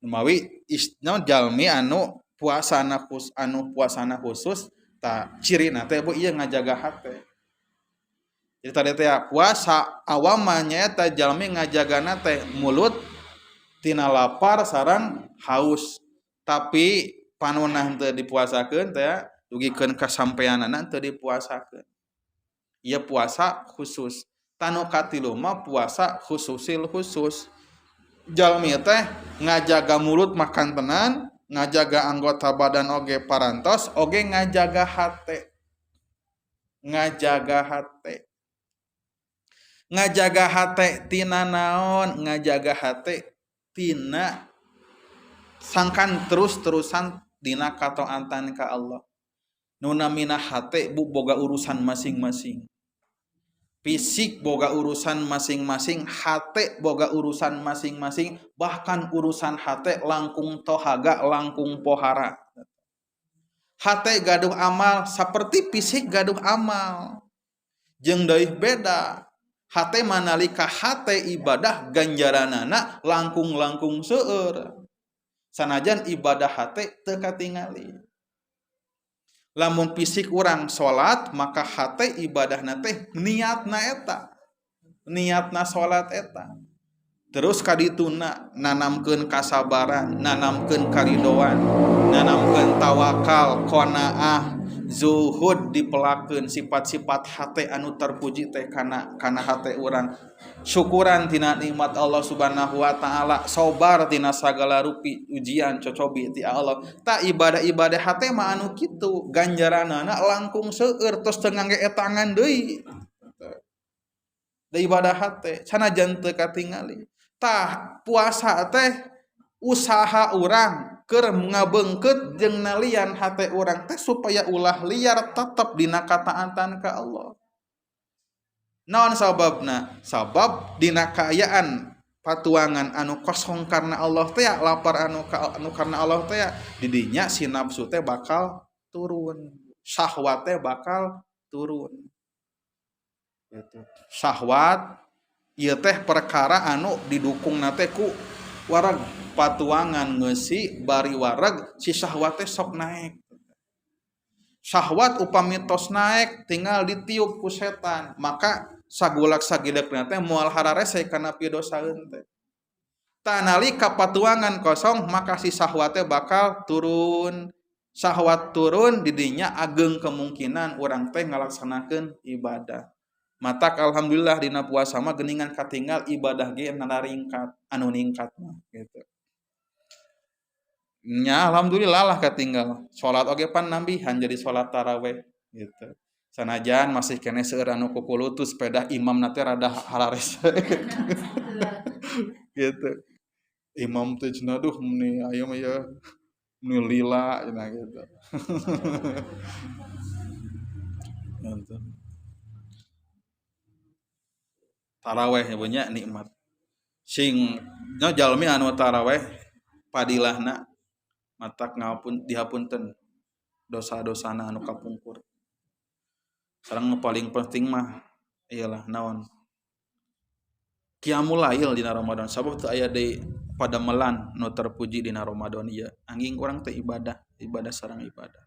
Mawi jalmi anu puasana anu puasana khusus ta cirina teh bu ieu ngajaga hate. Jadi tadi teh puasa awam mah nyaeta jalmi ngajagana teh mulut tina lapar sareng haus. Tapi panonah teu dipuasakeun teh dugikeun kasampeanana teu dipuasakeun. Ieu puasa khusus. Tanu katilu mah puasa khususil khusus. Jalmi teh ngajaga mulut makan tenan, ngajaga anggota badan oge parantos, oge ngajaga hate. Ngajaga hate. Ngajaga hate tina naon? Ngajaga hate tina sangkan terus-terusan dina kataatan ka Allah. Nu namina hate bu boga urusan masing-masing. Fisik boga urusan masing-masing, hate boga urusan masing-masing, bahkan urusan hate langkung tohaga, langkung pohara. Hate gaduh amal seperti fisik gaduh amal. Jeung deui beda. Hate manalika hate ibadah ganjaranana langkung-langkung seueur. Sanajan ibadah hate teu katingali. Lamun fisik urang salat maka hate ibadahna teh niatna eta. Niatna salat eta. Terus kadituna nanamkeun kasabaran, nanamkeun karidoan, nanamkeun tawakal, qanaah, zuhud dipelakeun sifat-sifat hate anu terpuji teh kana hate urang. Syukuran tina nikmat Allah Subhanahu wa taala, sabar tina sagala rupi ujian cocobi ti Allah. Ta ibadah-ibadah hate mah anu kitu, ganjaranana langkung seueur tos teu ngangge etangan deui. Da ibadah hate sanajan teu katingali. Tah puasa teh usaha urang keur ngabeungkeut jeung nalian hate urang teh supaya ulah liar tetep dina kataatan ka Allah. Naon sababna? Sabab dina kaayaan Patuangan anu kosong karena Allah teh, lapar anu karena Allah teh, didinya si nafsu teh bakal turun, syahwat teh bakal turun. Gitu. Syahwat ieu teh perkara anu didukungna teh ku wareg. Patuangan ngeusi bari wareg si syahwat teh sok naik. Syahwat upami tos naik tinggal ditiup ku setan, maka sagulak sagilekna teh moal hararese kana pidosaeun teh. Tah nalika patuangan kosong maka si syahwat teh bakal turun. Syahwat turun didinya ageng kemungkinan urang teh ngalaksanakeun ibadah. Matak alhamdulillah dina puasa mah geuningan katinggal ibadah ge nanaringkat anu ningkat mah gitu. Nya alhamdulillah lah katinggal. Salat oge pan nambihan jadi salat taraweh gitu. Sanajan masih keneh seueur anu kukulutus pedah imamna teh rada hararese gitu. Imam teh cenah duh meni aya mah ya meni lila cenah gitu. Gitu. Taraweh nya nikmat. Sing nya jalmi anu taraweh padilahna matak ngapun dihapunten dosa-dosana anu kapungkur. Sareng nu paling penting mah iyalah naon? Qiyamul lail dina Ramadan. Sabab teu aya deui padamelan nu terpuji dina Ramadan ieu. Angging urang teh ibadah, ibadah sareng ibadah.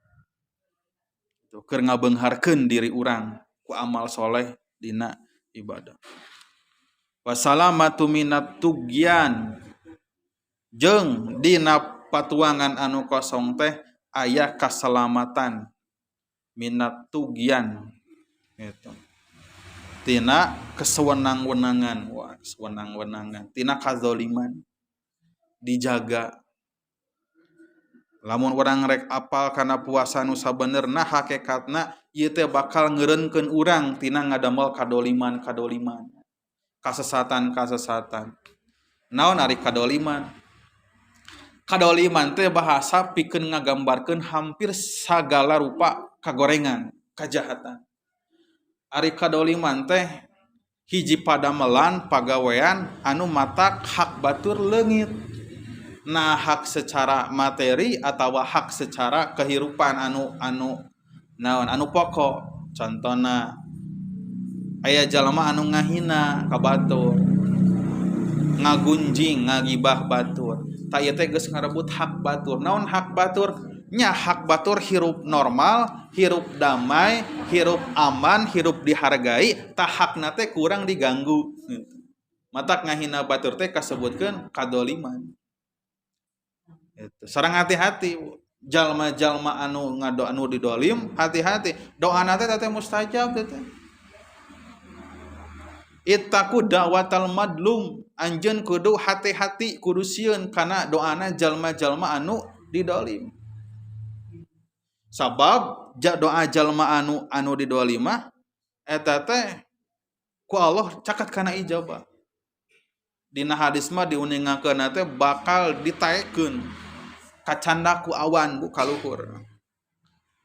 Tuh keur ngabeungharkeun diri urang ku amal soleh dina ibadah. Wasalamatu minat tugyan jeung dina patuangan anu kosong teh aya kaselamatan minat tugyan gitu. Tina kesewenang-wenangan, wah kesewenang-wenangan, tina kazoliman dijaga. Lamun urang rek apal kana puasa nu sabenerna hakikatna ieu teh bakal ngeureunkeun urang tina ngadamel kadoliman-kadoliman, kasesatan-kasesatan. Naon ari kadoliman? Kadoliman teh bahasa pikeun ngagambarkeun hampir sagala rupa kagorengan, kajahatan. Ari kadoliman teh hiji padamelan pagawean anu matak hak batur leungit. Nah hak secara materi atawa hak secara kehirupan anu anu naon anu pokok. Contona aya jalma anu ngahina ka batur, ngagunjing, ngagibah batur. Tah ieu teh geus ngarebut hak batur. Naon hak batur? Nya hak batur hirup normal, hirup damai, hirup aman, hirup dihargai, tah hakna teh kurang diganggu. Matak ngahina batur teh kasebutkeun kadoliman. Gitu. Sareng hati-hati jalma-jalma anu ngado anu didolim, hati-hati. Doana teh teh mustajab teh. Ittaqu da'watal madlum, anjeun kudu hati-hati, kudu sieun kana doana jalma-jalma anu didolim. Sabab doa jalma anu didolim mah eta teh ku Allah caket kana ijabah. Dina hadis mah diuningakeun teh bakal ditaekeun kacanda ku awan bu kaluhur.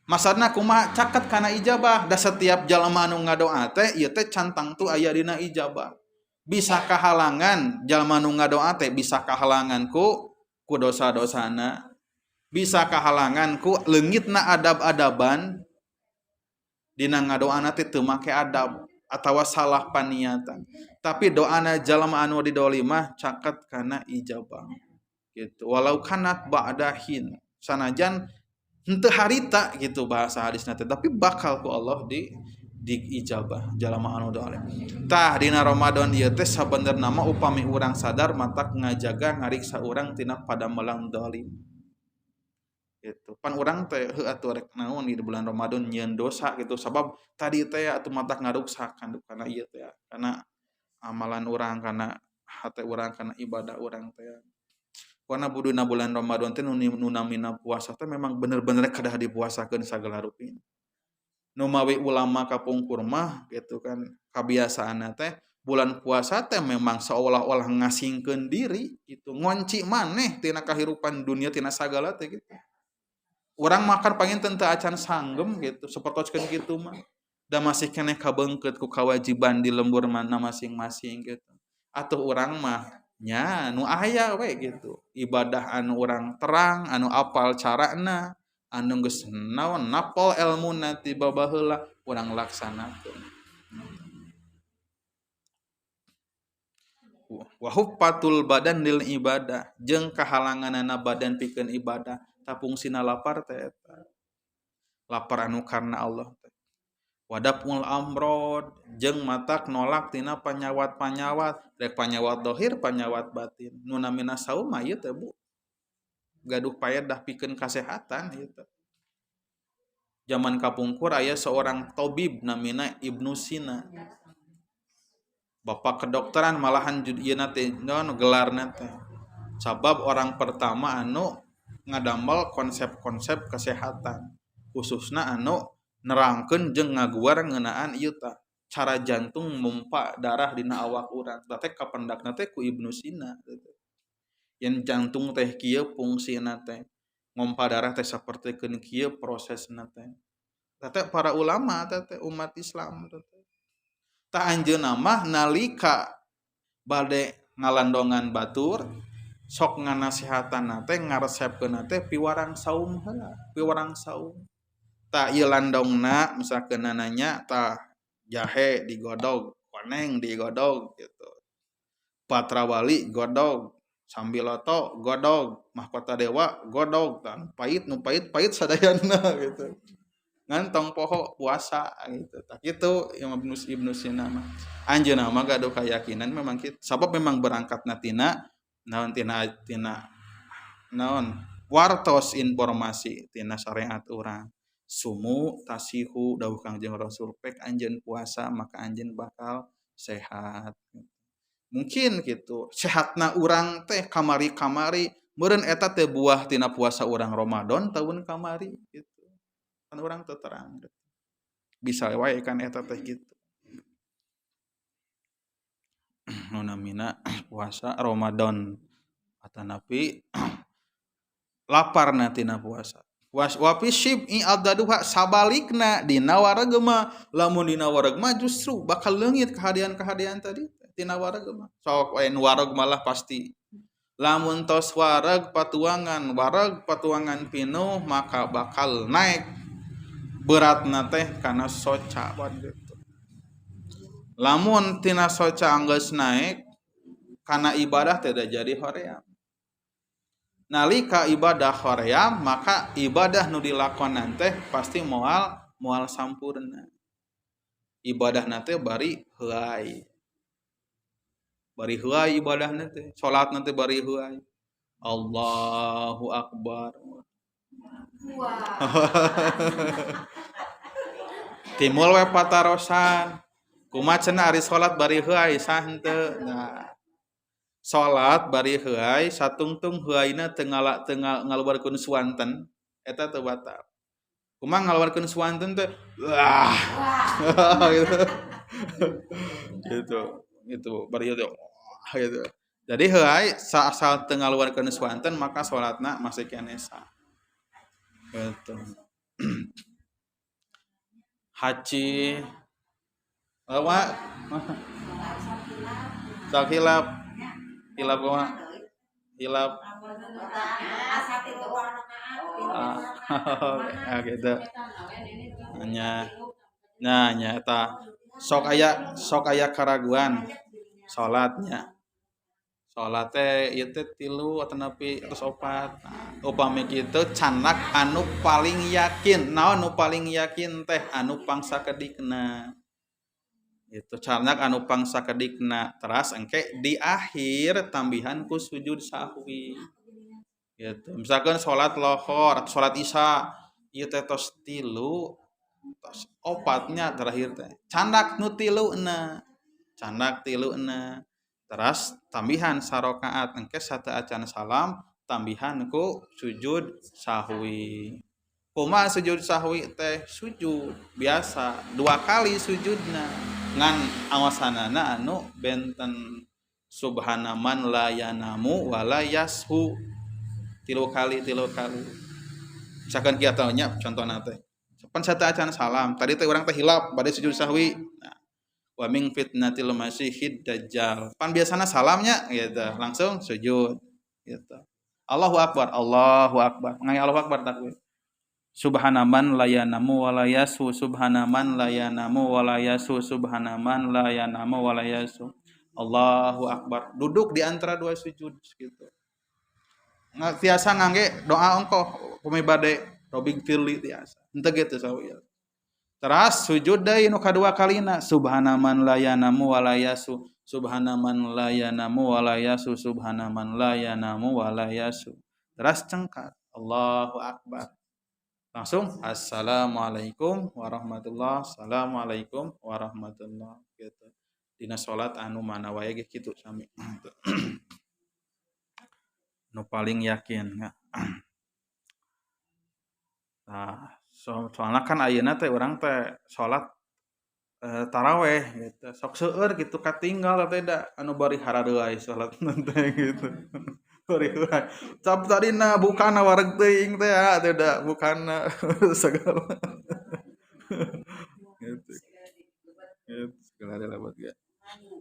Maksudna kumaha caket kana ijabah? Da setiap jalma anu ngadoa teh ieu teh cantang tu aya dina ijabah. Bisa kahalangan jalma nu ngadoa teh, bisa kahalangan ku dosa-dosana, bisa kahalangan ku leungitna adab-adaban dina ngadoana teh teu make adab atawa salah paniatan. Tapi doana jalma anu didolim mah caket kana ijabah. Gitu. Walau kanat ba'dahin, sanajan henteu harita gitu bahasa hadisna teh, tapi bakal ku Allah di ijabah jalma anu dolim. Tah dina Ramadan ieu teh sabenerna mah upami urang sadar matak ngajaga ngariksa urang tina padamelan dolim. Gitu. Pan urang teh heuh atuh rek naon di bulan Ramadan nyieun dosa gitu, sabab tadi teh atuh matak ngaruksakan kana ieu teh, kana amalan urang, kana hate urang, kana ibadah urang teh. Karena buduna bulan Ramadan teh nu namina puasa teh memang bener-bener kedah dipuasakeun sagala rupina. Nu mawi ulama kapungkur mah gitu kan kabiasaanna teh bulan puasa teh memang seolah-olah ngasingkeun diri gitu, ngonci maneh tina kahirupan dunia tina sagala teh gitu. Urang makan panginten teu acan sanggem gitu, sapertoskeun kitu mah. Da masih keneh kabeungkeut ku kawajiban di lembur mana masing-masing gitu. Atuh urang mah Nya nu aya we gitu. Ibadah anu urang terang, anu apal carana, anu geus naon napal elmuna ti babaheula urang laksanakeun. Wa huffatul badan lil ibadah jeung kahalanganana badan pikeun ibadah ta fungsina lapar teh eta. Lapar anu karena Allah teh. Wadapul amrod jeung matak nolak tina panyawat-panyawat, rek panyawat dohir, panyawat batin. Nu namina saum mah ieu teh Bu. Gaduh paedah pikeun kasehatan ieu teh. Zaman kapungkur aya seorang tabib namina Ibnu Sina. Bapak kedokteran malahan ieu na teh naon gelarna teh. Sabab orang pertama anu ngadamel konsep-konsep kesehatan, khususna anu nerangkeun jeung ngaguar ngeunaan ieu tah cara jantung mompa darah dina awak urang. Tah teh kapendakna teh ku Ibnu Sina gitu. Yen jantung teh kieu fungsina teh, ngompa darah teh sapertikeun kieu prosesna teh. Tah teh para ulama teh teh umat Islam teh. Tah anjeunna mah nalika bade ngalandongan batur sok nganasihatan teh ngaresepkeun teh piwarang saum heula, piwarang saum. Tah ieu landongna misalkeun nanya tah jahe digodog, koneng digodog gitu. Patrawali godog, sambiloto godog, mahkota dewa godog, tah pahit nu pahit-pahit sadayana gitu. Ngan tong poho puasa gitu. Tah kitu Ibnu Sina mah. Anjeunna mah gaduh keyakinan memang kitu. Sabab memang berangkatna tina naon tina tina naon wartos informasi tina syariat urang. Sumu tasihu dawuh Kangjeng Rasul pek anjeun puasa maka anjeun bakal sehat. Mungkin gitu sehatna urang teh kamari-kamari meureun eta teh buah tina puasa urang Ramadan tahun kamari gitu. Kan urang teu terang gitu. Bisa wae kan eta teh gitu. Nu namina puasa Ramadan atanapi laparna tina puasa. Wa fi syib'i addaduha sabalikna dina wareg mah lamun dina wareg mah justru bakal leungit kehadian-kehadian tadi tina wareg mah. Sok we nu wareg malah pasti lamun tos wareg patuangan pinuh maka bakal naik beratna teh kana soca gitu. Lamun tina soca anggeus naik kana ibadah teh da jadi hoream. Nalika ibadah hoream maka ibadah nu dilakonan teh pasti moal sampurna. Ibadahna teh bari heuay. Bari heuay ibadahna teh, salatna teh bari heuay. Allahu akbar. Timul we patarosan. Kumaha cenah ari salat bari heuay sah henteu? Nah, salat bari heuay satungtung heuayna teu ngaluarkeun suanten eta teu batal. Kumaha ngaluarkeun suanten teh? Wah. Gitu. Gitu. Gitu bari teh gitu. Jadi heuay asal teu ngaluarkeun suanten maka salatna masih keneh sah. Gitu. Haji wa sok hilap hilap kumaha hilap ah gitu nya nah nya eta sok aya karaguan salatnya salat teh ieu teh 3 atanapi terus 4. Nah, upami kitu canak anu paling yakin naon nu paling yakin teh anu pangsakedikna itu canak anu pangsakedikna teras engke di akhir tambihan ku sujud sahwi gitu. Misalkan salat lohor atau salat isya ieu teh tos 3 tos 4 nya terakhir teh candak nu 3 na candak 3 na teras tambihan sarokaat engke sateuacan salam tambihan ku sujud sahwi. Kumaha sujud sahwi teh sujud biasa 2 kali sujudna ngan awasanana anu benten subhana man la yanamu wala yashu 3 kali 3 kali. Misalkan kieu tah nya contohna teh pan sateuacan salam tadi teh urang teh hilap bade sujud sahwi. Nah, Wa min fitnatil masihid dajjal. Pan biasana salamnya gitu, langsung sujud gitu. Allahu akbar, Allahu akbar. Ngai Allahu akbar takbir. Subhana man la yanamu wa la yasu, subhana man la yanamu wa la yasu, subhana man la yanamu wa la yasu. Allahu akbar. Duduk di antara dua sujud gitu. Tiasa ngangge doa ongkoh upami bade robig firli tiasa. Henteu kitu sawieu. Teras sujud deui nu kadua kalina, subhana man la yanamu wa la yasu. Subhana man la yanamu wa la yasu, subhana man la yanamu wa la yasu. Teras cengkat, Allahu akbar. Langsung assalamualaikum warahmatullah, assalamualaikum warahmatullah gitu. Dina salat anu mana wae ge kitu sami. Nu paling yakin ya. Nah, soalna kan ayeuna teh urang teh salat taraweh gitu. Sok seueur gitu katinggal teh da anu bari haradeui salat teh gitu. Bari heuray. Cap tadina bukana wareg teuing teh ya teh da bukana segala. Gitu. Gitu segala dilebet ge.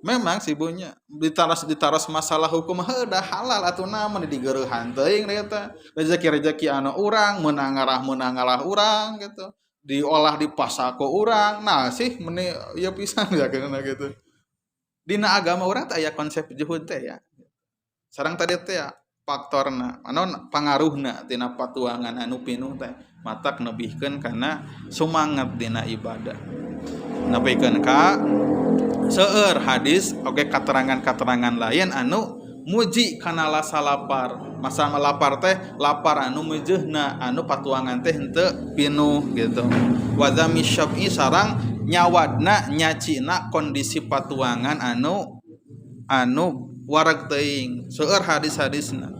Memang sibunya ditaros masalah hukum heuh da halal atuh naon digeureuhan teuing eta. Rezeki-rezeki anu urang meunang ngarah urang gitu. Diolah di pasako urang, nah sih meni ieu pisan ya keuna gitu. Dina agama urang teh aya konsep juhud teh ya. Sareng tadi teh ya faktorna, anu pangaruhna tina patuangan anu pinuh teh matak nebihkeun kana sumanget dina ibadah. Nepikeun ka seueur hadis oge katerangan-katerangan lain anu muji kana rasa lapar. Masa lapar teh lapar anu mejeuhna anu patuangan teh henteu pinuh gitu. Wazami syab'i sarang nyawadna nyacina kondisi patuangan anu wareg teuing. Seueur hadis-hadisna.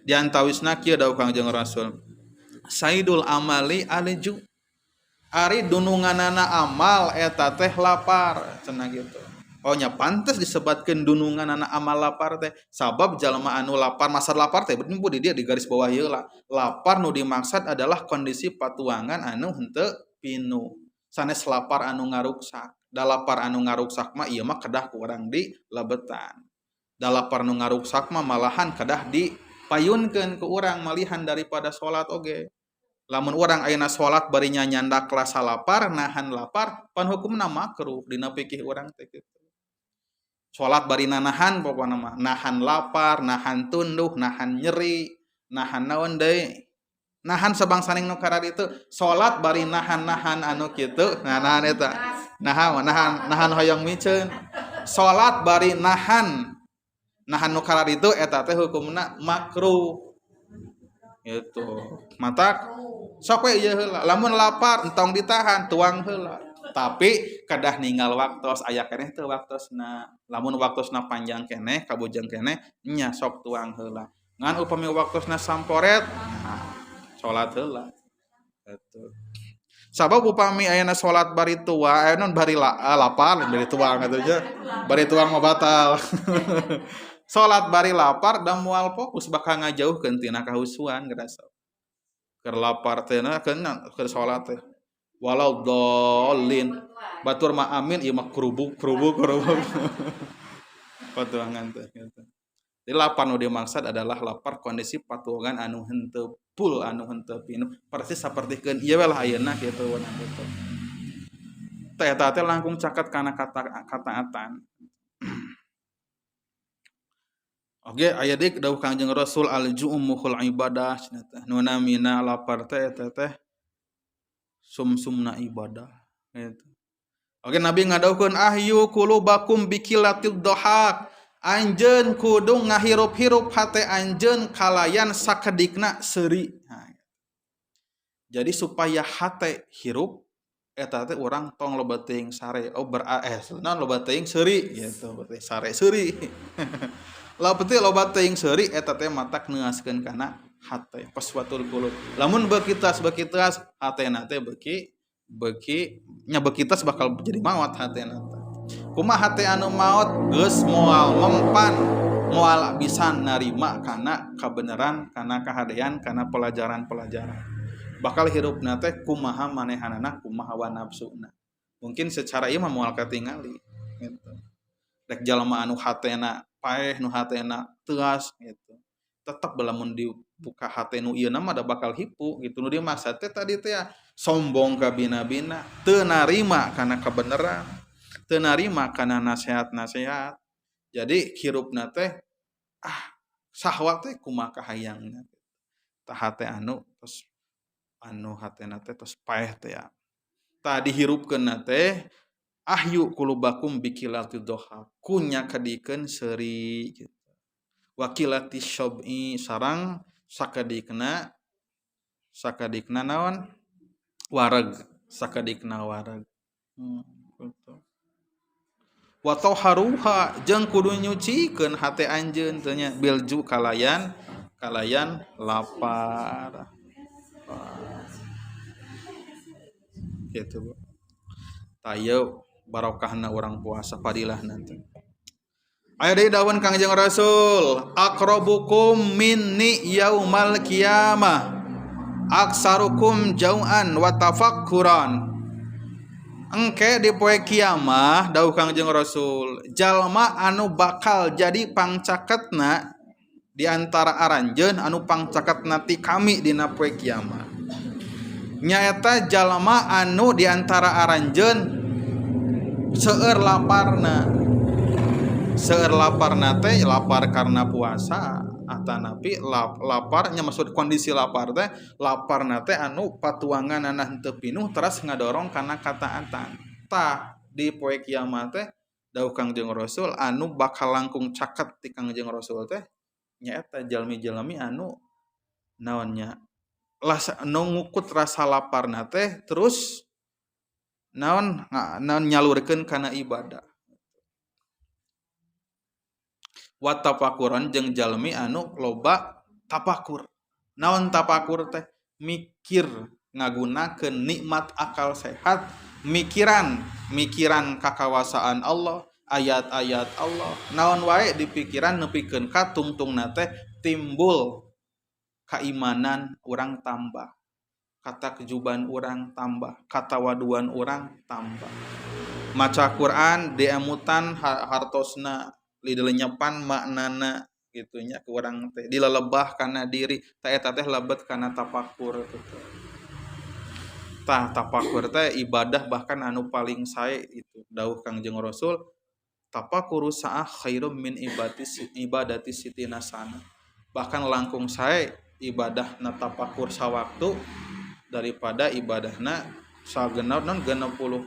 Di antawisna kieu dawuh Kangjeng Rasul. Saidul amali aliju. Ari dununganana amal eta teh lapar cenah gitu. Oh nya pantes disebatkeun dununganana amal lapar teh sabab jalma anu lapar masa lapar teh budi dia di garis bawah ieu lah. Lapar nu dimaksud adalah kondisi patuangan anu henteu pinuh. Sanes lapar anu ngaruksak. Da lapar anu ngaruksak mah ieu mah kedah ku urang di lebetan. Da lapar nu ngaruksak mah malahan kedah dipayunkeun ku urang malihan daripada salat oge. Lamun urang ayeuna salat bari nyanyandak rasa lapar nahan lapar pan hukumna makruh dina fikih urang teh kitu. Salat bari nanahan pokona mah, nahan lapar, nahan tunduh, nahan nyeri, nahan naon deui. Nahan sabangsaning nu kararitu, salat bari nahan-nahan anu kitu, nah nahan eta. Nahan nahan nahan hoyong miceun. Salat bari nahan nahan nu kararitu eta teh hukumna makruh. Gitu. Matak sok we ieu heula. Lamun lapar entong ditahan, tuang heula. Tapi kedah ninggal waktos aya keneh teu waktosna. Lamun waktosna panjang keneh, kabujeng keneh nya sok tuang heula. Ngan upami waktosna samporet, nah, salat heula. Gitu. Sabab upami ayeuna salat bari tua, aya non bari lapar, bari tuang atuh nya. Bari tuang mah batal. Salat bari lapar da moal fokus bakal ngajauhkeun tina kahusuan gerasa. Keur lapar teh na keuna keur salat teh. Walau dolin batur mah amin ieu mah kerubuk kerubuk kerubuk. Patuangan teh gitu. Jadi lapar nu dimaksud adalah lapar kondisi patuangan anu henteu full anu henteu pinuh persis sapertikeun ieu we lah ayeuna kitu wana kitu. Teh eta teh langkung caket kana kata kataatan. Oke, aya deui dawuh Kangjeng Rasul al-ju'u mukhul ibadah cenah teh. Nu namina lapar teh eta teh sumsumna ibadah gitu. Oke, Nabi ngadawuhkeun ahyu qulubakum biqillatil dhahak. Anjeun kudu ngahirup-hirup hate anjeun kalayan sakedikna seuri. Nah, jadi supaya hate hirup eta teh urang tong loba teuing sare. Oh ber naon loba teuing seuri gitu, berarti sare seuri. Loba teuing loba teuing seuri eta teh matak neaskeun kana hate paswatul qulub. Lamun beuki tas hatena teh beuki beuki nya beuki tas bakal jadi maot hatena teh. Kumaha hate anu maot geus moal mempan, moal bisa narima kana kabeneran, kana kahadean, kana pelajaran-pelajaran. Bakal hirupna teh kumaha manehanana, kumaha hawa nafsuna. Mungkin secara ieu mah moal katingali gitu. Rek jalma anu hatena paeh nu hatena teuas gitu. Tetep lamun dibuka hate nu ieu mah da bakal hipu gitu. Nu dimaksud teh tadi teh sombong ka bina-bina, teu narima kana kebenaran, teu narima kana nasihat-nasihat. Jadi hirupna teh sahwat teh kumaha kahayangna. Tah hate anu tos anu hatena teh tos paeh teh ya. Tah dihirupkeunna teh ahyu qulubakum bikilati dhoha, kunya kadikeun seuri gitu. Wakilati syob'i sarang sakadikna naon wareg, sakadikna wareg. Gitu. Wa tauharuha jeung kudu nyucikeun hate anjeun teh nya bilju kalayan lapar. Gitu Bu. Tayo barokahna urang puasa fadilah nanti. Aya deui dawuhan Kangjeng Rasul, aqrabukum minni yaumal qiyamah aksarukum jau'an wa tafakkuran. Engke di poe kiamah dawuh Kangjeng Rasul, jalma anu bakal jadi pangcaketna di antara aranjeun anu pangcaketna ti kami dina poe kiamah. Nyaeta jalma anu di antara aranjeun seueur laparna. Seueur laparna teh lapar karena puasa atanapi laparnya maksud kondisi lapar teh laparna teh anu patuangan henteu pinuh teras ngadorong kana kataatan. Tah di poe kiamat teh dawuh Kangjeng Rasul anu bakal langkung caket ti Kangjeng Rasul teh nyaeta jalmi-jalmi anu naonnya nu ngukut rasa laparna teh terus naon nyalurkeun kana ibadah. Wa tafakuran jeung jalmi anu loba tapakur. Naon tapakur teh? Mikir ngagunakeun nikmat akal sehat, mikiran kakawasaan Allah, ayat-ayat Allah. Naon wae dipikiran nepikeun ka tungtungna teh timbul keimanan urang tambah, kata kejuban urang tambah, katawaduan urang tambah. Maca Quran diemutan hartosna dilenyepan maknana gitunya ke urang teh dilelebah kana diri teh eta teh lebet kana tapakur gitu. Tah tapakur teh ibadah bahkan anu paling sae itu dawuh Kangjeng Rasul tapakuru sa'ah khairum min ibadati sitina sana. Bahkan langkung sae ibadahna tapakur sawaktu daripada ibadahna sagenap non 60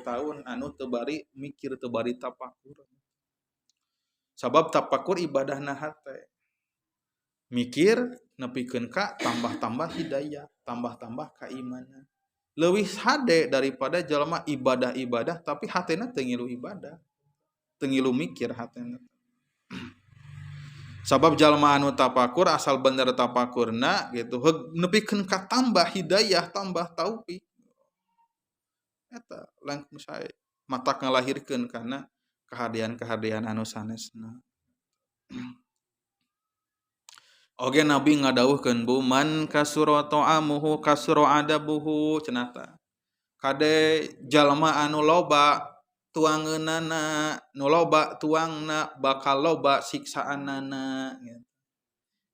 tahun anu teu bari mikir teu bari tapakur. Sabab tapakur ibadahna hate. Mikir nepikeun ka tambah-tambah hidayah, tambah-tambah keimanan. Leuwih hade daripada jalma ibadah-ibadah tapi hatena teu ngilu ibadah. Teu ngilu mikir hatena. Sabab jalma anu tapakur asal bener tapakurna gitu nepikeun ka tambah hidayah, tambah taufik. Eta langkung sae matak ngalahirkeun kana kehadean-kehadean anu sanesna. Oge Nabi ngadawuhkeun bu man kasura ta'amuhu kasura adabuhu cenah tah. Kade jalma anu loba tuangeunana, nu loba tuangna bakal loba siksaanana gitu.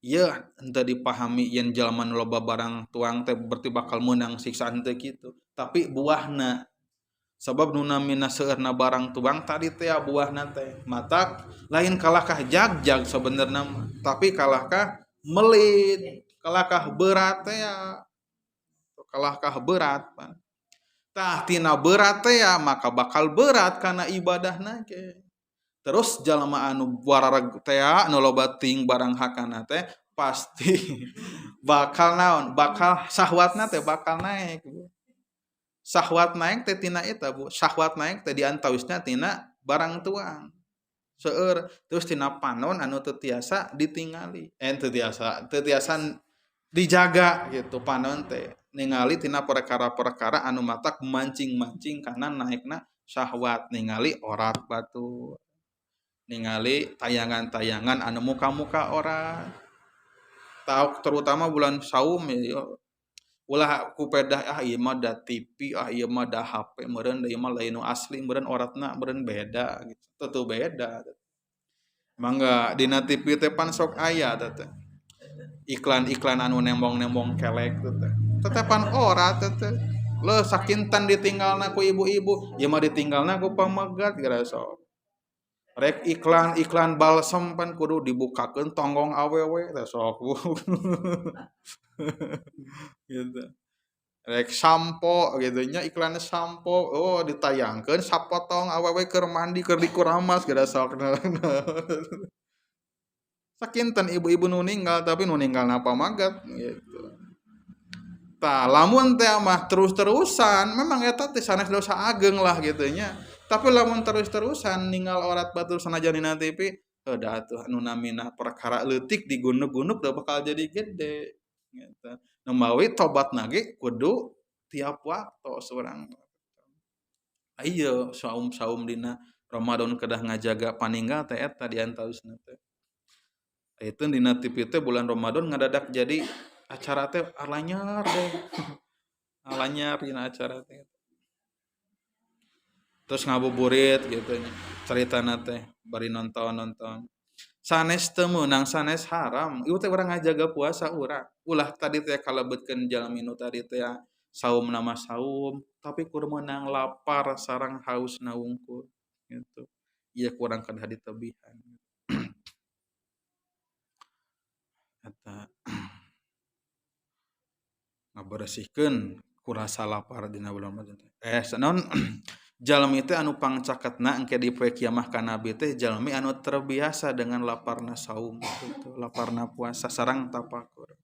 Ieu henteu dipahami yen jalma nu loba barang tuang teh berarti bakal meunang siksaan teh kitu. Tapi buahna sabab nu namina seueurna barang tuang tadi teh buahna teh matak lain kalahkah jag-jag sebenarna mah, tapi kalahkah melit, kalahkah berat teh, kalahkah berat pan. Tah tina berat teh maka bakal berat kana ibadahna ge. Terus jalma anu warareg teh anu loba ting barang hakana teh pasti bakal naon, bakal sahwatna teh bakal naik. Sahwat naik teh tina eta Bu, sahwat naik teh diantawisna tina barang tuang. Seueur terus tina panon anu teu tiasa ditingali, teu tiasa dijaga gitu panon teh. Ningali tina perkara-perkara anu matak mancing-mancing kana naikna syahwat, ningali orat batur, ningali tayangan-tayangan anu muka-muka orat. Tahu terutama bulan saum ya, Ulah ku pedah, "Ah, ieu mah da TV, ah, ieu mah da HP meureun, da ieu mah lain nu asli meureun, oratna meureun beda," gitu. Tentu beda. Mangga dina TV teh pan sok aya teh iklan-iklan anu nembong-nembong kelek teh. Tetepan orat teh. Leuh sakinten ditinggalna ku ibu-ibu, ieu mah ditinggalna ku pamegat geura sok. Rek iklan-iklan balsem pan kudu dibukakeun tonggong awewe teh sok gitu. Rek sampo gitu nya, iklan sampo, oh, ditayangkeun sapotong awewe keur mandi, keur dikuramas geura sok. Sakinten ibu-ibu nu ninggal, tapi nu ninggalna pamagat gitu. Tah, lamun teh mah terus-terusan memang eta teh sanes dosa ageng lah gitu nya. Tapi lamun terus-terusan ninggal orat batur sanajan dina TV, heuh atuh anu namina perkara leutik digunuk-gunuk da bakal jadi gede gitu. Nu mawi tobatna ge kudu tiap waktu urang. Ieu saum-saum dina Ramadan kedah ngajaga paninggal teh eta di antawisna teh. Itu dina TV teh bulan Ramadan ngadadak jadi acara teh alanyar deh. Alanyar dina acara teh. Terus ngabuburit gitu nya. Caritana teh bari nonton-nonton. Sanes teu meunang, sanes haram. Ieu teh urang ngajaga puasa urang. Ulah tadi teh kalebetkeun jalmi nu tadi teh saum nama saum, tapi kur meunang lapar sareng hausna wungkul gitu. Ieu kurang kedah ditebihan. Eta ngaberesihkeun ku rasa lapar dina bulan Ramadan teh. Naon jalmi teh anu pangcaketna engke di poe kiamah ka Nabi teh jalmi anu terbiasa dengan laparna saum gitu, laparna puasa sareng tafakur.